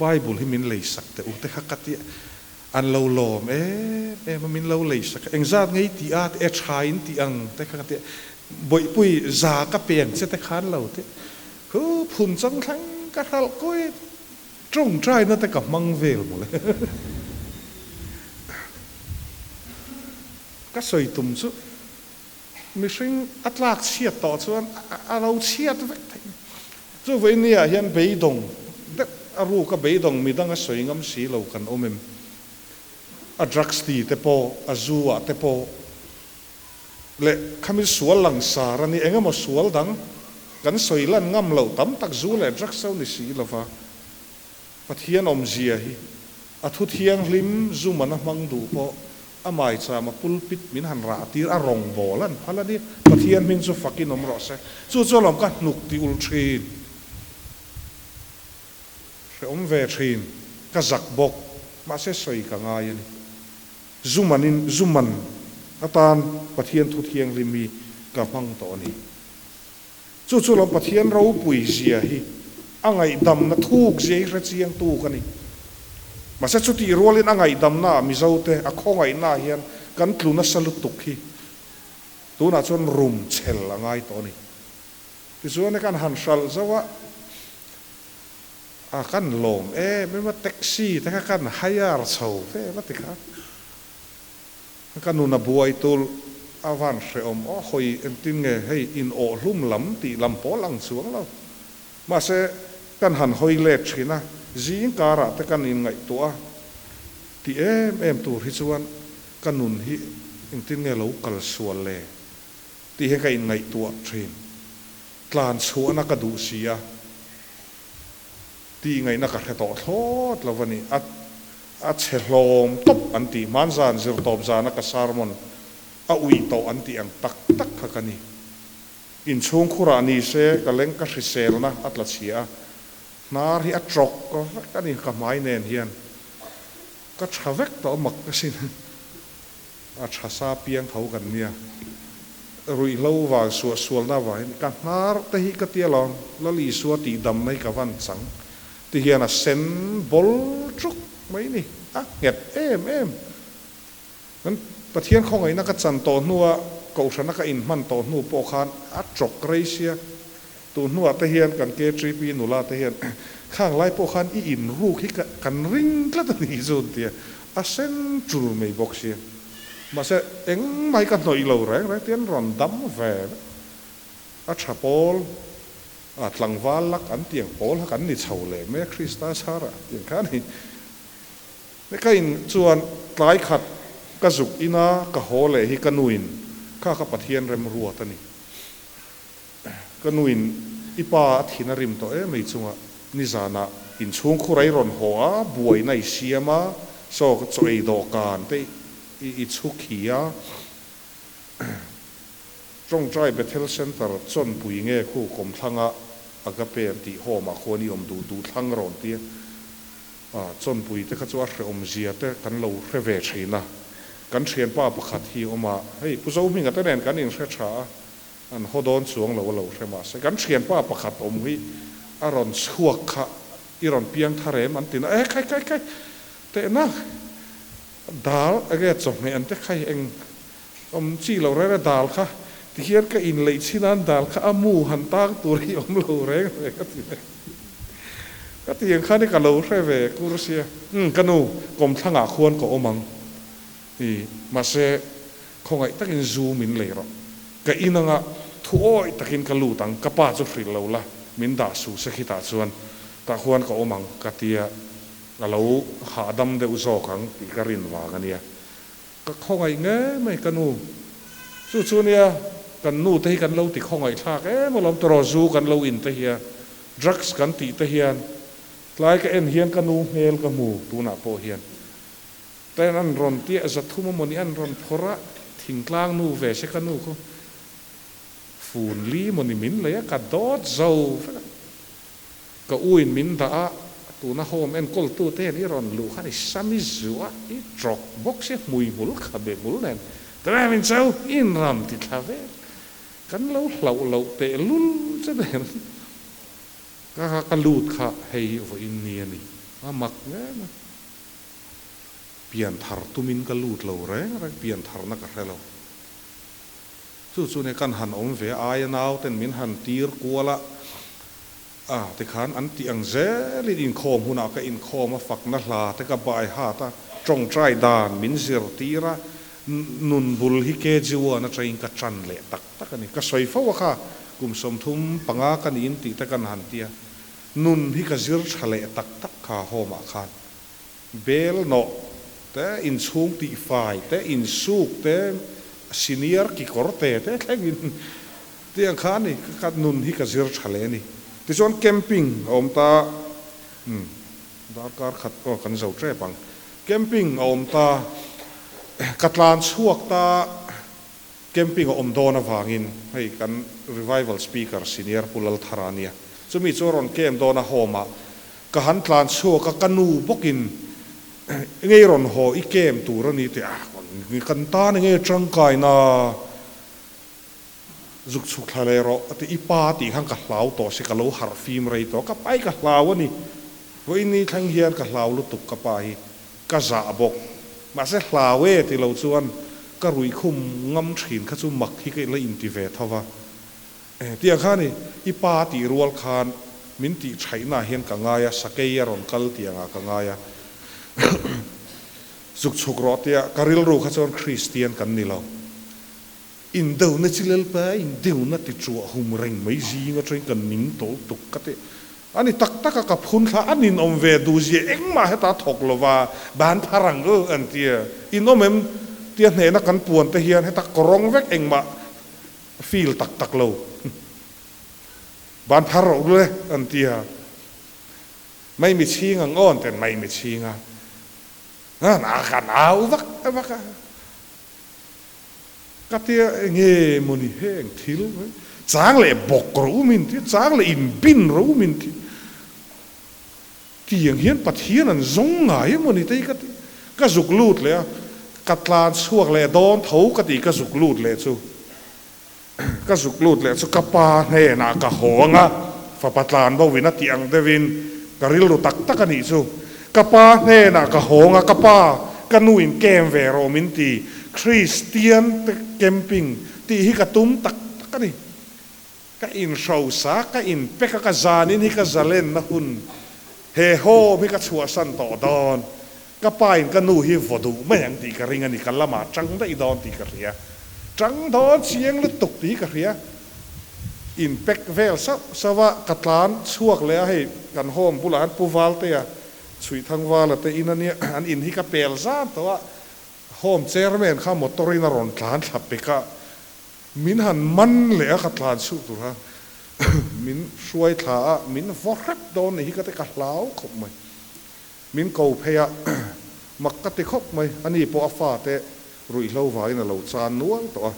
Bible hi min lei sak teh u te kha ka ti a, an lo lawm em em a, min lo lei sak a, engzat ngei tih a, e tha in tih ang te kha ka ti a, bawihpui za ka pe ang che te khan lo ti a, khu phun chang thleng ka hralh kuit. Tawngtaina te ka hmang vel mawle. Ka sawi tum chu mihring a tlak chhiat tawh chuan a lo chhiat vek thei. Chu vawinia hian beidawng deuh a ruka beidawng midang a sawi ngam si lo kan awm em? A drugs ti te pawh, a zu ah te pawh leh khami sual langsar a ni, eng emaw sual dang kan sawi lan ngam loh tam tak zu leh drugs ho ni si lova Pathian awmzia hi a thu thianghlim zu man a hmang duh pawh a maicham a pulpit min han rah tir a rawngbawl an phal a ni. Pathian hming chu fakin awm rawh se. Chu chu alawm ka hnuk ti ulh thin. Hreawm ve thin. Ka zak bawk. Mahse sawi ka ngai a ni. Zu manin zu man atan Pathian thu thianghlim hi ka hmang tawh a ni. Chu chu lo Pathian ropui zia hi a ngaihdamna thuk zia hi hre chiang tu ka ni. Mahse chutih rualin a ngaihdamna ah Mizote a khawngaihna ah hian kan tlu nasa lutuk hi tunah chuan rum chhel a ngai tawh a ni. Tichuan kan han hralh zauh a. A kan lawm em em a, taxi te kha kan hire chho vel a ti kha. Ka nun a buai tul a van hrehawm aw hawi engtin nge hei in awh hlum lam tih lam pawl ang chuang lo. Mahse kan han hawi let thin a, zing karah te kan inngaihtuah a ti em em tur hi chuan ka nun hi engtin nge lo kal sual le tih hian ka inngaihtuah thin. Tlan chhuahna ka duh si a. Tih ngaihna ka hre tawh thlawt lo a ni. A a chhe hlawm tawp an tih hman zan zir tawp zana ka sermon a uih tawh an tih ang tak tak kha ka ni. Inchhung khurah ni se ka leng ka hriselna a tla chhia a, hnar hi a tawk vek a ni ka hmai nen hian ka tha vek tawh mak ka sin. A tha sa piang tho kan nia. Ruihhlo vang suah sualna avangin ka hnar te hi ka ti alawm, Lal Isua tih damna hi ka van chang ti hian a sen bawl ṭuk mai ni, a nghet em em. Kan Pathian khawngaihna ka chan tawh hnua Kohhrana ka inhman tawh hnu pawh khan a ṭawk rei sia, tun hnuah te hian kan KTP nula te hian khang lai pawh khan i inruk hi kan ring tlat a ni chu an ti a. A sen tul mai bawk sia. Mahse, engmah hi ka hnawih lo reng reng tian rawn dam ve vek. A tha pawl, a tlangval lak an tiang pawl kha kan ni chho leh mai a, Krista chhar ah tiang kha a ni. Ka in chuan tlai khat ka zuk ina ka haw leh hi ka nuin kha ka Pathian remruat a ni. Ka nuin i pa a thin a rim tawh em mai chunga nizanah inchhung khur a i rawn haw a, buaina i siam a, saw chaw ei dawhkan te i chhu khi a, Tawngtai Bethel Centre chawnpui nge khu kawmthlanga Agape an tih home ah khuan i awm duh duh thlang rawn ti a. Chawnpui te kha chu a hrehawm zia te kan lo hre ve thin a, kan thianpa pakhat hi awm a, hei Pu Zohminga te nen kan inhre tha a, an haw dawn chuang lo a lo hre mahse kan thianpa pakhat awm hi a rawn chhuak kha i rawn piang thar em an ti na, e khai khai khai tehna dal enge chawhmeh an te khai eng awm chi lo reng reng dal kha tihian ka inleih chin a an dal kha a mu han tang tur hi awm lo reng reng a ti mai. Ka ti ang khan i ka lo hre ve kur sia. Umm ka nu, kawmthlangah khuan ka awm ang i mahse khawngaih takin zu min lei rawh. Ka in anga thu awih takin ka lut ang, ka pa chu hrilh lo la, min dah suh se khitah chuan tah khuan ka awm ang ka tia a lo hahdam deuh zawk ang tih ka rin vang a nia. Ka khawngaih ngei mai ka nu. Chu chu nia kan nu te hi kan lo ti khawngaih thlak em alawm tawraw zu kan lo in te hian drugs kan tih te hian tlai ka en hian ka nu hmel ka hmu tunah pawh hian ten an rawn tiah zathum amawni an rawn phawrh a thingtlang nu ve se ka nu khu fun li mawni min lei a ka dawt zo vek a. Ka u in min dah a, tuna home enkawltu te hian i rawn luh khan i sam i zuah a, i trawk bawk sia hmui hmul kha be hmul nen tunah min cho i inram ti thla vel kan lo hlauh loh teh lul che nen ka kha ka lut kha hei hi vawiin ni a ni a mak nge mai pianthar tumin ka lut lo reng reng piantharna ka hre lo. Chu chu nia kan han awm ve a, aia nau ten min han tir kual a, a tikhan an tih ang zelin inkhawm hunah ka inkhawm a, fakna hla te ka bai hat a, tawngtai dan min zirtir a, nun bul hi KG1 atangin ka tan leh tak tak a ni. Ka sawi fo a kha, kum 35 ka niin tih te kan han tia, nun hi ka zir tha leh tak tak kha home ah khan. Bel nawh te, inchhung tihfai te, insuk te, senior kikawr te te thlengin tiang kha a ni. Ka nun hi ka zir tha leh a ni. Tichuan camping a awm ta, umm darkar khat aw kan zo tep ang. Camping a awm ta, ka tlan chhuak ta, camping a awm dawn avangin hei kan revival speaker senior Pu Lalthara ania, chumi chu a rawn camp dawn a home ah Ka han tlan chhuak a, ka nu bawkin engei rawn haw i kem tur a ni tih a, kan tan engei tangkaina zuk chhuk thla leh rawh a ti, i pa tih khan ka hlau tawh si, ka lo harh fim rei tawh, ka pa hi ka hlau a ni, vawiin ni thleng hian ka hlau lutuk ka pa hi ka zah bawk, mahse hlau e ti lo chuan ka ruih khum ngam thin kha chu mak hi ka la inti ve tho va. Tiang kha ni, i pa tih rual khan min tih thaihna ah hian ka ngai a, sakei a rawn kal tiang ah ka ngai a. Zuk chhuk rawh tia ka rilru kha chuan Kristian kan ni lo. Indona chi lelpa indona ti chuah hum reng mai zing atangin kan ning tawl tuk ka ti. A ni tak tak a ka phun thla a ninawm ve duh zia engmah heta thawk lova ban phar ang u an tia. Inawm em tia hnehna kan puan te hian heta kawrawng vek engmah Feel tak tak lo. Ban phar rawh le an ti a. Mai mi chhing ang aw an ti a, mai mi chhing a. A kan au vak vak a. Ka tia enge mawni heng thil chang leh bawk rawh u min ti, chang leh in bin rawh u min ti. Tiang hian Pathian an zawng ngai emaw ni tei ka ti. Ka zuk lut leh a, ka tlan chhuak leh dawn tho ka ti ka zuk lut leh chu. Ka zuk lut leh chu ka pa hnenah ka haw ang a, fapa tlan bo in a tih ang deuhin ka rilru tak tak a nih chu. Ka pa hnenah ka haw ang a, ka pa, ka nu in camp ve rawh min ti, Kristian te camping tih hi ka tum tak tak a ni. Ka inhrosa, ka inpek a, ka zanin hi ka zalenna hun he home hi ka chhuahsan tawh dawn. Ka pa in ka nu hi vaw duh mai ang tih ka ring a ni, ka lamah tang daih dawn tih ka hria. Tang dawn chiang lutuk tih hi ka hria. Inpek vel sauh sauh a, ka tlan chhuak leh a, hei kan home bulah hian Pu Valtea, Chhuihthangvala te in a nia, an in hi ka pel zan tawh a, home chairman kha motor in a rawn tlan thla pek a, Min han man leh a ka tlan chhuh tur a, min hruai thla a, min vaw hrep dawn ni hi ka ti ka hlau khawp mai. Min ko phei a, mak ka ti khawp mai, ani pawh a fate ruihhlo vangin a lo chan nual tawh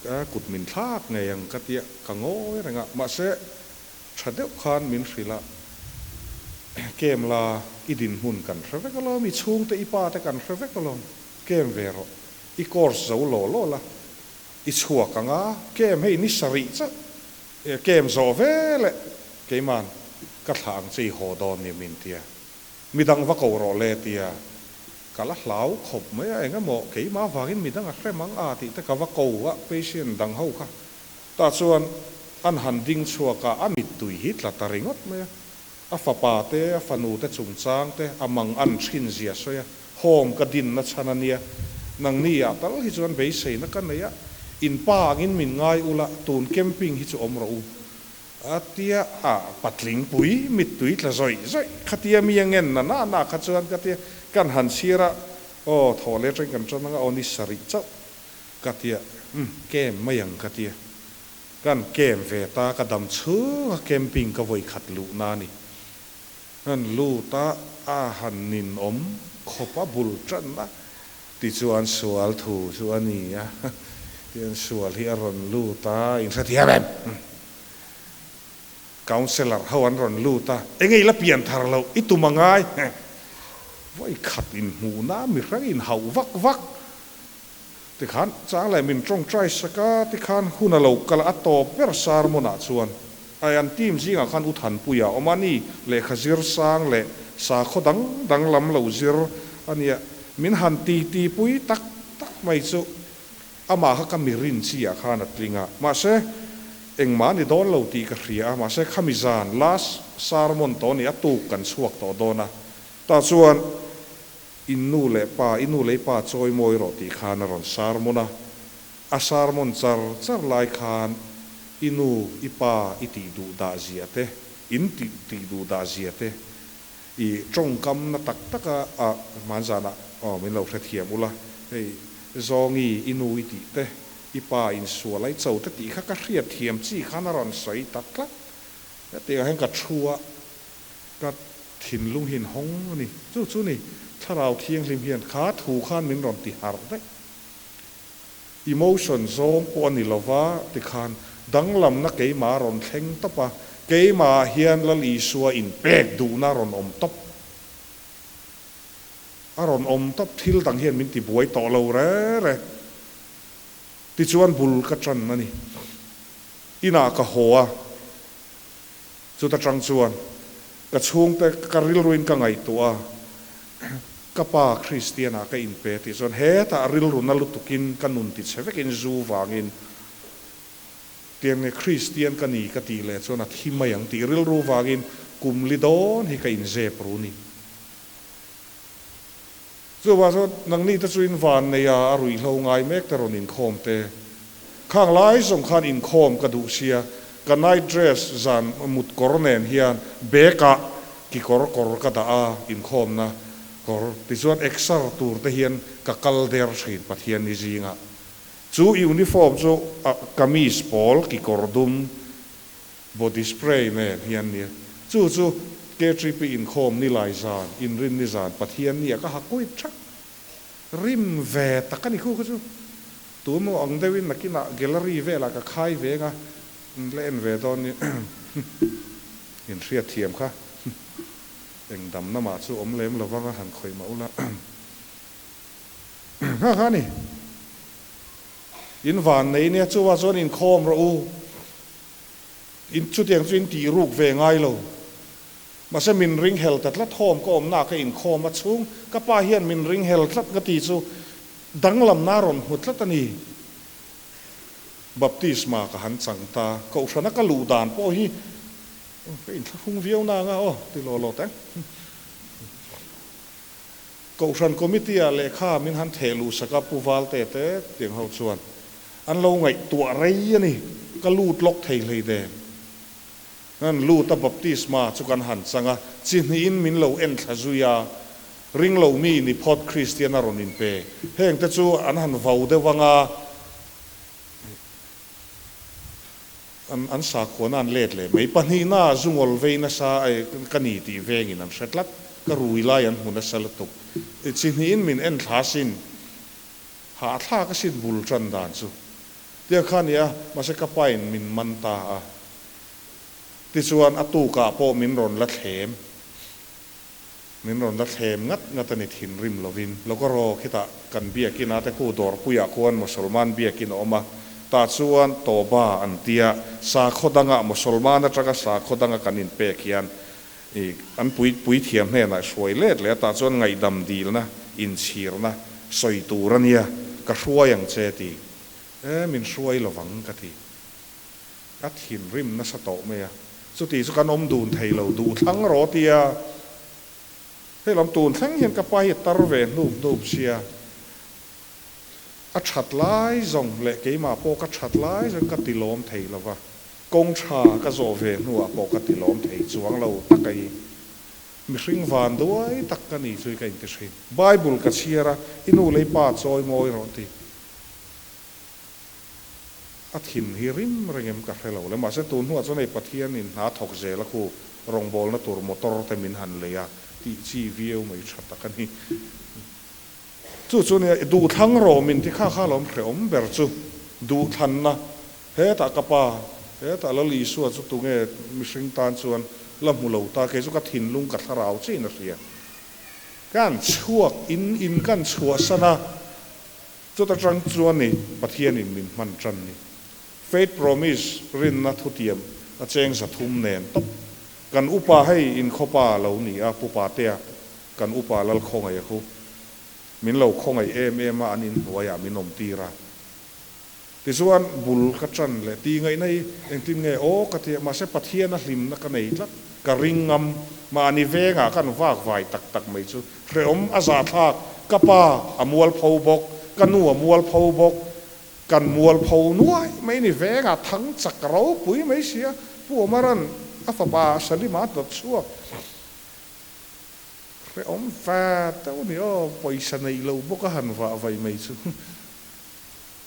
a, kut min thlak ngei ang ka tia ka ngawi reng a, mahse tha deuh khan min hrilh a. Kem la, i dinhmun kan hre vek alawm, i chhungte, i pa te kan hre vek alawm, kem ve rawh, i course zo law law la, i chhuak ang a, kem hei ni sarih chauh, kem zawh ve leh keiman ka thlah ang che i haw dawn nia min tia, midang va ko rawh le tia ka la hlau khawp mai a, engemaw keimah vangin midang a hrem ang a tih te ka va ko a, patient dang ho kha tah chuan an han ding chhuak a, a mittui hi tla ta ringawt mai a. A fapa te, a fanu te chungchang te a mang an thin zia sawi a, home ka dinna chhan a nia. Nangni ah tal hi chuan beiseina ka nei a, in pa angin min ngai ula, tun camping hi chu awm rawh u. A tia a patling pui mittui tla zawih zawih khatia mi a ngen na na na kha chuan ka tia kan han chhir a, aw thaw leh atangin kan tan anga aw ni sarih chauh ka tia, umm kem mai ang ka tia. Kan camp ve ta, ka dam chhunga camping ka vawi khat luhna a ni. Kan lut a, a han ninawm khawp a bul tanna tichuan sual thu chu a ni a, tichuan sual hi a rawn lut a, in hrethiam em? Councellor ho an rawn lut a, enge i la pian thar loh, i tum a ngai, vawi khat inhmuhna mihrang inhauh vak vak. Tikhan chang leh min tawngtai sak a, tikhan hun a lo kal a tawp ber sermon ah chuan ai an team zingah khan U Thanpuia a awm a ni, lehkha zir sang leh sakhaw dang dang lam lo zir a nia, min han ti ti pui tak tak mai chu amah kha ka mi rin chi ah khan a tling a, mahse engmah a ni dawn lo tih ka hria a, mahse khami zan last sermon tawh a ni a tuk kan chhuak tawh dawn a, tah chuan In nu leh pa, i nu leh i pa chawi mawi rawh tih khan a rawn sermon a. A sermon char char lai khan i nu, i pa i tih duh dah zia te, in tih tih duh dah zia te, i tawngkam na tak tak a, a hmanzanah aw min lo hrethiam ula, hei Zawngi i nu i tih te, i pa insual a i cho te tih kha ka hriatthiam chi khan a rawn sawi ta tlat. Hetiang ah hian ka thu a. Ka thinlung hi in hawng a ni. Chu chu ni, Thlarau Thianghlim hian kha thu khan min rawn ti harh daih. Emotion zawng pawh a ni lova tikhan danglamna keimah a rawn thleng tawp a, keimah ah hian Lal Isua inpek duhna a rawn awm tawp. A rawn awm tawp, thil dang hian min ti buai tawh lo re re. Tichuan bul ka tan a ni. Inah ka haw a. Chuta tang chuan ka chhungte ka rilruin ka ngaihtuah a, ka pa Kristianah ka inpe tih chuan hetah rilru na lutukin ka nun tichhe vekin zu vangin tiang nge Kristian ka ni ka tih leh chuan a thi mai ang tih rilru vangin kum li dawn hi ka inzep ru ni. Chuvang chuan nangni te chu in van nei a, a ruihhlo ngai mek te rawn inkhawm te. Khang lai zawng khan inkhawm ka duh sia, ka night dress zan mut kawr nen hian bag ah kikawr kawr ka dah a, inkhawmna kawr. Tichuan exer tur te hian ka kal der thin Pathian ni zingah. Chu uniform chu kamis pawl kikawr dum Body spray nen hian nia. Chu chu KTP inkhawm ni lai zan, inrin ni zan, Pathian nia ka ha kuit thak. Rim ve tak a ni khu kha chu. Tun maw ang deuhin nakinah gallery velah ka khai veng a, la en ve dawn nia. In hriatthiam kha. Eng damna mah chu awm lem lovang a han khawih mah ula. Kha kha a ni. In van nei nia, chuvah chuan inkhawm rawh u. In chutiang chu in tih ruk ve ngai lo. Mahse min ring hel ta tlat home ka awmna ah ka inkhawm a chhung ka pa hian min ring hel tlat ka ti chu danglamna a rawn hmu tlat a ni. Baptisma ka han chang ta. Kohhrana ka luh dan pawh hi ka inthlahrung viau na anga aw ti law law teh. Kohhran committee ah lehkha min han theh luh sak a Pu Valte te tiang ho chuan an lo ngaihtuah rei a ni, ka lut lawk thei hlei den. Kan lut a baptisma chu kan han chang a, chi hnihin min lo en thla zui a, ringlo mi ni phawt Kristian a rawn inpe. Heng te chu an han vau deuh ang a, an an sakhuana an let leh mai. Pahnihna zungawl vei nasa ka ni tih vengin an hre tlat, ka rui lai an hmu nasa lutuk. Chi hnihin min en thla sin, hahthlak a sin bul tan dan chu. Tia kha nia, mahse ka pain min man ta a. Tichuan a tukah pawh min rawn la thlem. Min rawn la thlem ngat ngat a ni thinrim lovin. Lokaro khitah kan biakin a te khu dawrpuiah khuan Mosolman biakin a awm a, tah chuan Tawba an tia, sakhaw danga Mosolman atanga sakhaw danga kan inpek hian i an pui puithiam hnenah hruai let leh a, tah chuan ngaihdam dilna, inchhirna sawi tur a nia, ka hruai ang che ti. E, min hruai lovang ka ti. A thinrim nasa tawh mai a, chuti chu kan awm dun thei lo, duh thlang rawh tia hei lam tun thleng hian ka pa hi a tar ve hnup hnup sia, a that lai zawng leh keimah pawh ka that lai zawng ka ti lawm thei lo va, kawng tha ka zawh ve hnuah pawh ka ti lawm thei chuang lo tak a hi mihring van duai tak ka ni chu ka inti thin. Bible ka chhiar a, i nu lei pa chawi mawi rawh ti. A thin hi rim reng em ka hre lo le. Mahse tun hnuah chuan hei Pathian in hna thawk zel a khu rawngbawlna tur motor te min han lei a tih chi viau mai tha tak a ni. Chu chu nia duhthlang rawh min ti kha kha lawm hrehawm ber chu duhthlanna hetah ka pa hetah Lal Isua chu tunge mihring tan chuan la hmu lo ta kei chu ka thinlung ka thlarau chiin a hria. Kan chhuak in in kan chhuahsan a. Chuta tang chuan ni Pathianin min hman tan ni. Faith Promise rinna thutiam a cheng 300 nen tawp. Kan upa hei inkhawpa lo ni a, Pu Patea, kan upa lal khawngaih a khu. Min lo khawngaih em em a, an inhnuaiah min awm tir a. Tichuan bul ka tan leh ti ngaihna hi engtin nge aw ka ti a, mahse Pathiana hlimna ka nei tlat, ka ring ngam, mahni vengah kan vak vai tak tak mai chu hrehawm a zahthlak, ka pa a mualpho bawk, ka nu a mualpho bawk, kan mualpho nuai mai ni vengah thang chak ropui mai sia, Pu Omaran a fapa Salima a hnawt chhuak. Hrehawm va deuh a ni aw, pawisa neih loh bawk a han vah vai mai chu.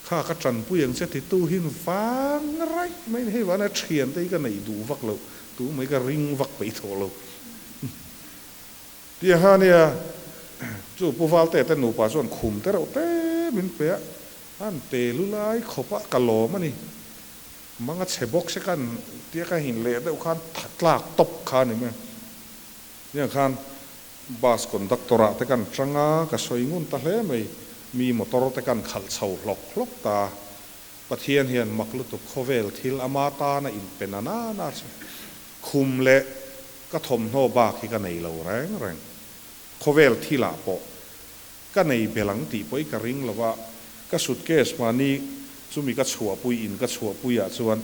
Kha ka tanpui ang che titu hi vang raih mai ni, hei vana thiante hi ka neih duh vak loh, tu mai ka ring vak peih tawh lo. Tia kha nia, chu Pu Valte te nupa chuan khum te reuh te min pe a, an pe lu lai khawp a, ka lawm a ni. Manga chhe bawk se khan tia ka hin leh deuh khan tlak tawp kha a ni mai a. Nia khan Bus conductor ah te kan tang a, ka sawi ngun ta hle mai. Mi motor te kan khalh chho hlawk hlawk ta a. Pathian hian mak lutuk khawvel thil ama tana inpe na na na chu khum leh ka thawmhnaw bak hi ka nei lo reng reng. Khawvel thilah pawh ka nei bel ang tih pawh i ka ring lo a, ka suitcase hmani chumi ka chhuahpui in ka chhuahpui ah chuan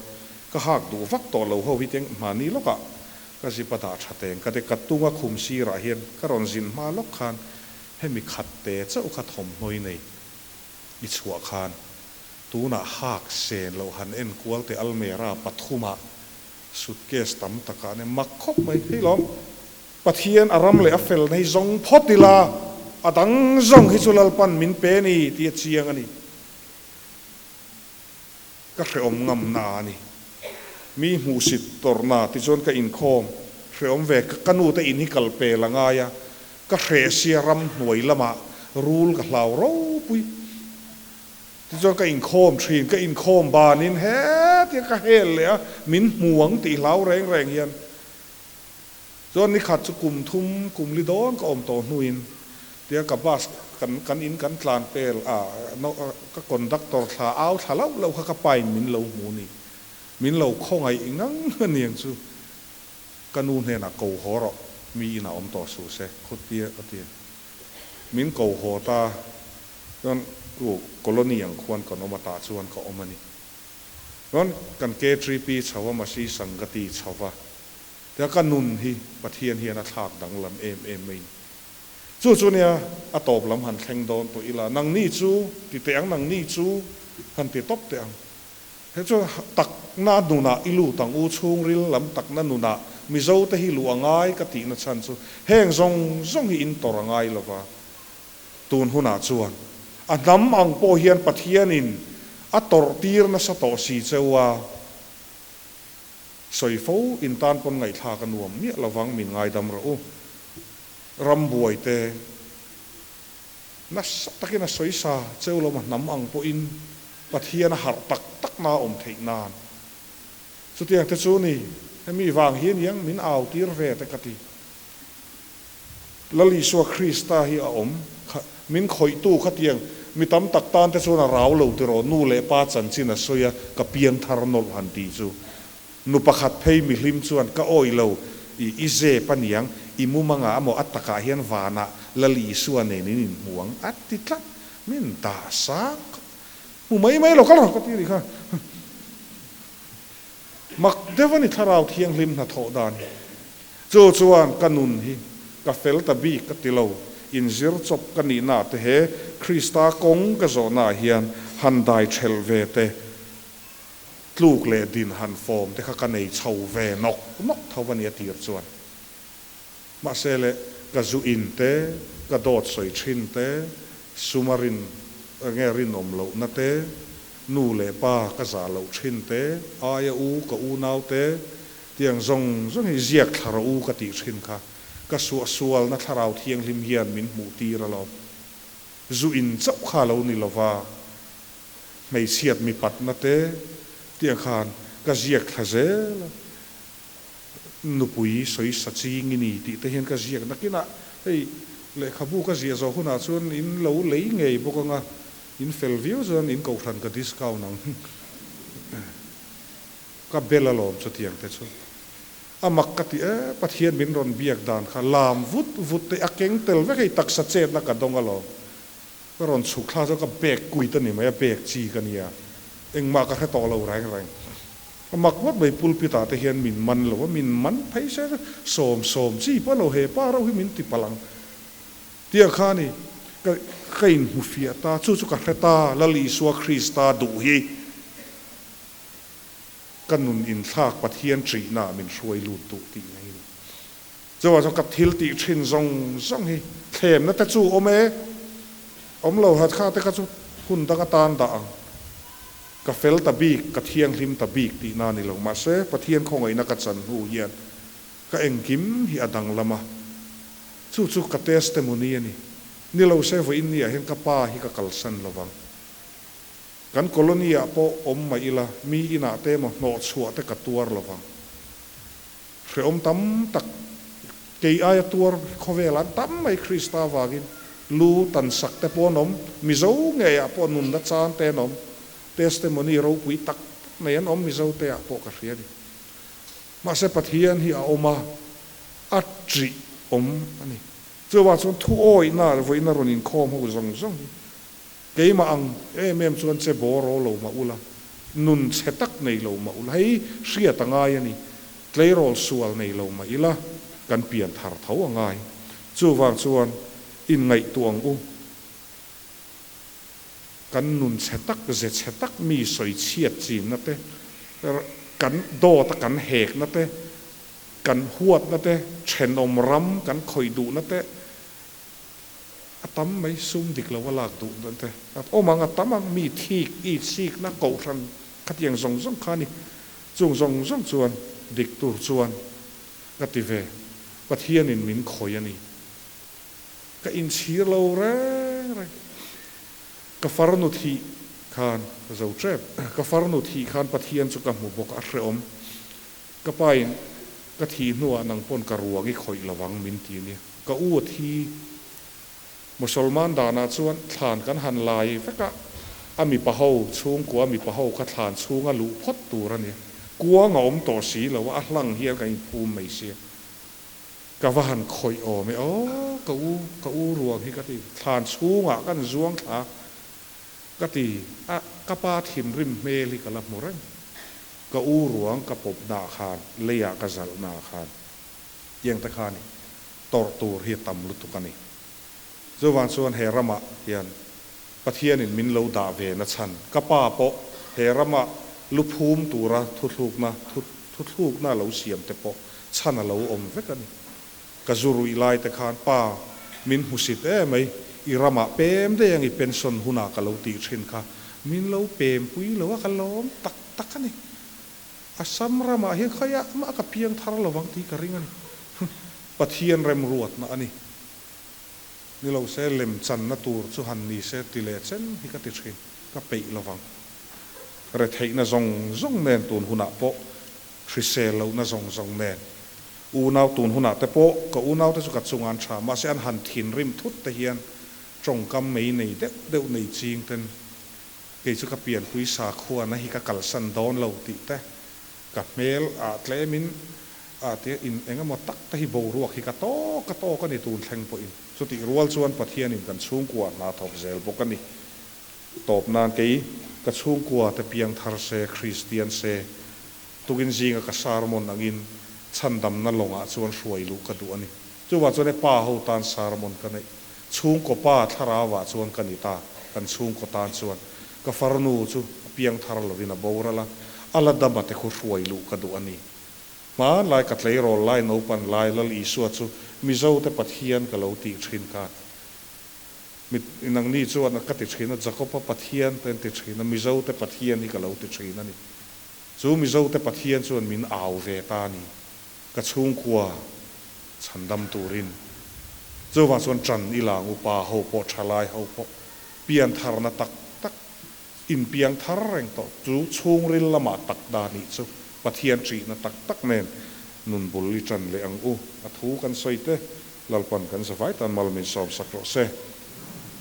ka hak duh vak tawh lo ho hi teng hmani lawkah Ka zip a dah tha teng ka ti ka tung a khum sirah hian ka rawn zin hma lawk khan hemi khat te chauh kha thawmhnawi nei i chhuah khan tunah hak sen loh han en kual teh almera pathumah suitcase tam takah nia mak khawp mai hei lawm Pathian a ram leh a fel nei zawng phawt ila a dang zawng hi chu Lalpan min pe ni tih a chiang a ni. Ka hrehawm ngamna a ni. Mi hmuhsit tawrhna tichuan ka inkhawm hrehawm ve. Ka nute in hi kal pel a ngai a, ka hreh sia ram hnuai lamah rul ka hlau ropui. Tichuan ka inkhawm thin, ka inkhawm banin hetia ka hel leh a, min hmu ang tih hlau reng reng hian. Chuan nikhat chu kum thum, kum li dawn ka awm tawh hnuin tia ka bus kan kan in kan tlan pel a, ka conductor thla au thla loh loh kha ka pain min lo hmu ni. Min lo khawngaih ngang a niang chu. Ka nu hnenah ko haw rawh, mi inah awm tawh suh se, khawtia a ti a. Min ko haw ta chuan ku colony ang khuan kan awm a tah chuan ka awm a ni. Chuan kan KTP chho a Masi Sangati chho va. Tia ka nun hi Pathian hian a thlak danglam em em mai ni. Chu chu nia a tawp lam han thleng dawn tawh ila, nangni chu ti teh ang, nangni chu han ti tawp teh ang. He chu takna nunah i lut ang u, chhungril lam takna nunah Mizo te hi luh a ngai ka tihna chhan chu heng zawng zawng hi in tawrh a ngai lova. Tun hunah chuan a hnam ang pawh hian Pathianin a tawrh tir nasa tawh si cheu a. Sawi fo in tan pawn ngaihthlak a nuam miah lovang min ngaidam rawh u. Rambuai te nasa takin a sawi sa cheu lo ma hnam ang pawhin Pathian a harh tak tak na a awm theih nan. Chutiang te chu ni, hemi vang hi aniang min au tir ve te ka ti. Lal Isua Krista hi a awm kha min khawihtu khatiang mi tam tak tan te chuan a rau lo tiraw nu leh pa chanchin a sawi a ka piangthar nawlh han tih chu nu pakhat phei mihlim chuan ka awih lo i i zep aniang i mumangah amaw a takah hian vanah Lal Isua nen in inhmu ang a ti tlat min dah sang hmu mai mai lo kal rawh ka ti a nih kha. Mak deuh a ni Thlarau Thianghlim hnathawh dan hi. Chu chuan ka nun hi ka fel ta bik ka ti lo, inzir chawp ka nihna te he Krista kawng ka zawhna ah hian han dai thelh ve te, tluk leh din han fawm te kha ka nei chho ve nawk nawk tho a ni a tir chuan. Mahse le, ka zu in te, ka dawt sawi thin te, suma rin nge rinawm lohna te, nu leh pa ka zah loh thin te, aia u ka unau te, tiang zawng zawng hi ziak thla rawh u ka tih thin kha ka suahsualna thlarau thianghlim hian min hmuh tir alawm. Zu in chauh kha lo ni lova, hmeichhiat mipatna te, tiang khan ka ziak thla zel a. Nupui sawi sa ching i ni tih te hian ka ziak nakinah hei lehkhabu ka ziah zawh hunah chuan in lo lei ngei bawk anga in fel viau chuan in kohhran ka discount ang ka bel alawm chutiang te chu a mak ka ti e Pathian min rawn biak dan kha lam vut vut te a keng tel vek hei taksa chetna ka dawng alawm ka rawn chhuk thla chuan ka bag kuit a ni mai a bag chi ka nia engmah ka hre tawh lo reng reng. A mak ngawt mai pulpit ah te hian min man lo a, min man phei se chu sawm sawm chi pawh lo he pa reuh hi min ti palh ang tih kha a ni. Ka ka inhmu fiah ta, chu chu ka hre ta, Lal Isua Krista duh hi ka nun inthlak Pathian ṭihna ah min hruai lut duh tih na hi a ni. Chuvang chuan ka thil tih ṭhin zawng zawng hi thlemna te chu awm e, awm lo hat kha te kha chu hun dang atan dah ang. Ka fel ta bik, ka thianghlim ta bik tihna a ni lo. Mahse, Pathian khawngaihna ka chan hnu hian ka engkim hi a danglam a. Chu chu ka testimony a ni. Ni lo se vawiin ni ah hian ka pa hi ka kalsan lo vang. Kan colony ah pawh awm mah ila, mi inah te emaw hnawhchhuah te ka tuar lo vang. Hrehawm tam tak, kei aia tuar khawvelah an tam mai Krista vangin lu tan sak te pawh an awm, Mizo ngeiah pawh nunna chan te an awm, testimony ropui tak tak nei an awm Mizo te ah pawh ka hria a ni. Mahse Pathian hi a awm a, a ṭih awm a ni. Chuvang chuan thu awihna vawiina rawn inkhawm ho zawng zawng hi Keimah ang em em chuan che bawr aw lo mah ula, nun chhe tak nei lo mah ula, hei hriat a ngai a ni, tleirawl sual nei lo mah ila, kan pian thar tho a ngai. Chuvang chuan inngaihtuah ang u, kan nun chhe tak, ze chhe tak mi sawi chhiat chinna te, kan dawt a kan hekna te, kan huatna te, thenawm ram kan khawih duhna te, A tam mai sum dik lo a lak duh dan te a awm ang, a tam ang mi thik i chikna kohhran khatiang zawng zawng kha a ni. Chung zawng zawng chuan dik tur chuan ka ti ve, Pathianin min khawih a ni. Ka inchhir lo reng reng. Ka farnu thih khan ka zo tep. Ka farnu thih khan Pathian chu ka hmu bawk a, hrehawm. Ka pain ka thih hnuah nang pawn ka ruang i khawih lo ang min ti nia. Ka u a thi. Musalman danah chuan thlan kan han lai vek a, a mipa ho, chhungkua mipa ho kha thlan chhunga luh phawt tur a nia. Kuang a awm tawh si lo a, a hlang hian kan inphum mai sia. Ka va han khawih awm e aw, ka u, ka u ruang hi ka ti. Thlan chhungah kan zuang thla ka ti a, ka pa thinrim hmel hi ka la hmu reng. Ka u ruang ka pawp naah khan, leiah ka zalh naah khan. Tiang te kha a ni. Tawrh tur hi a tam lutuk a ni. Chuvang chuan he ramah hian Pathianin min lo dah ve na chhan ka pa pawh he rama lu phum tura thuthlukna thuthlukna lo siam te pawh chhan a lo awm vek a ni. Ka zu ruih lai te khan pa min hmusit emai i ramah pem daih ang i pension hunah ka lo tih thin kha min lo pem pui lo a ka lawm tak tak a ni. Assam ramah hian khaiah mah ka piang thar lo vang tih ka ring a ni. Pathian remruatna a ni. Ni lo se lem channa tur chu han ni se ti leh chen hi ka ti thin, ka peih lo vang. Retheihna zawng zawng nen tun hunah pawh hrisel lohna zawng zawng nen. Unau tun hunah te pawh ka unaute chu ka chungah an tha, mahse an han thinrim thut te hian tawngkam mei nei deuh deuh nei ching ten kei chu ka pianpui sakhuana hi ka kalsan dawn lo tih te ka hmel ah tlemin ah tia in eng emaw tak te hi boruak hi ka tawk ka tawk a ni tun thleng pawhin. Chutih rual chuan Pathianin kan chhungkua hna thawk zel bawk a ni. Tawp nan kei ka chhungkua te piangthar se, Kristian se, tukin zinga ka sermon angin chhandamna lawngah chuan hruai luh ka duh a ni. Chuvang chuan e pa ho tan sermon ka neih. Chhungkaw pa thlarauah chuan ka ni ta, kan chhungkaw tan chuan. Ka farnu chu a piangthar lovin a boral a, a la dama te khu hruai luh ka duh a ni. Hmanlai ka tleirawl lai naupan lai Lal Isua chu Mizote Pathian ka lo tih thin khan. Mit inangni chuan ka ti thin a, Jakob-a Pathian te an ti thin a, Mizote Pathian hi ka lo ti thin a ni. Chu Mizote Pathian chuan min au ve ta a ni, ka chhungkua chhandam turin. Chuvang chuan ṭan i lang upa ho pawh, ṭhalai ho pawh piantharna tak tak, inpiang thar reng tawh chu chhungril lamah tak da nih chu Pathian ṭihna tak tak nen nun bul i ṭan leh ang u. A thu kan sawi te Lalpan kan zavai tan mal min sawmsak rawh se.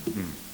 Umm.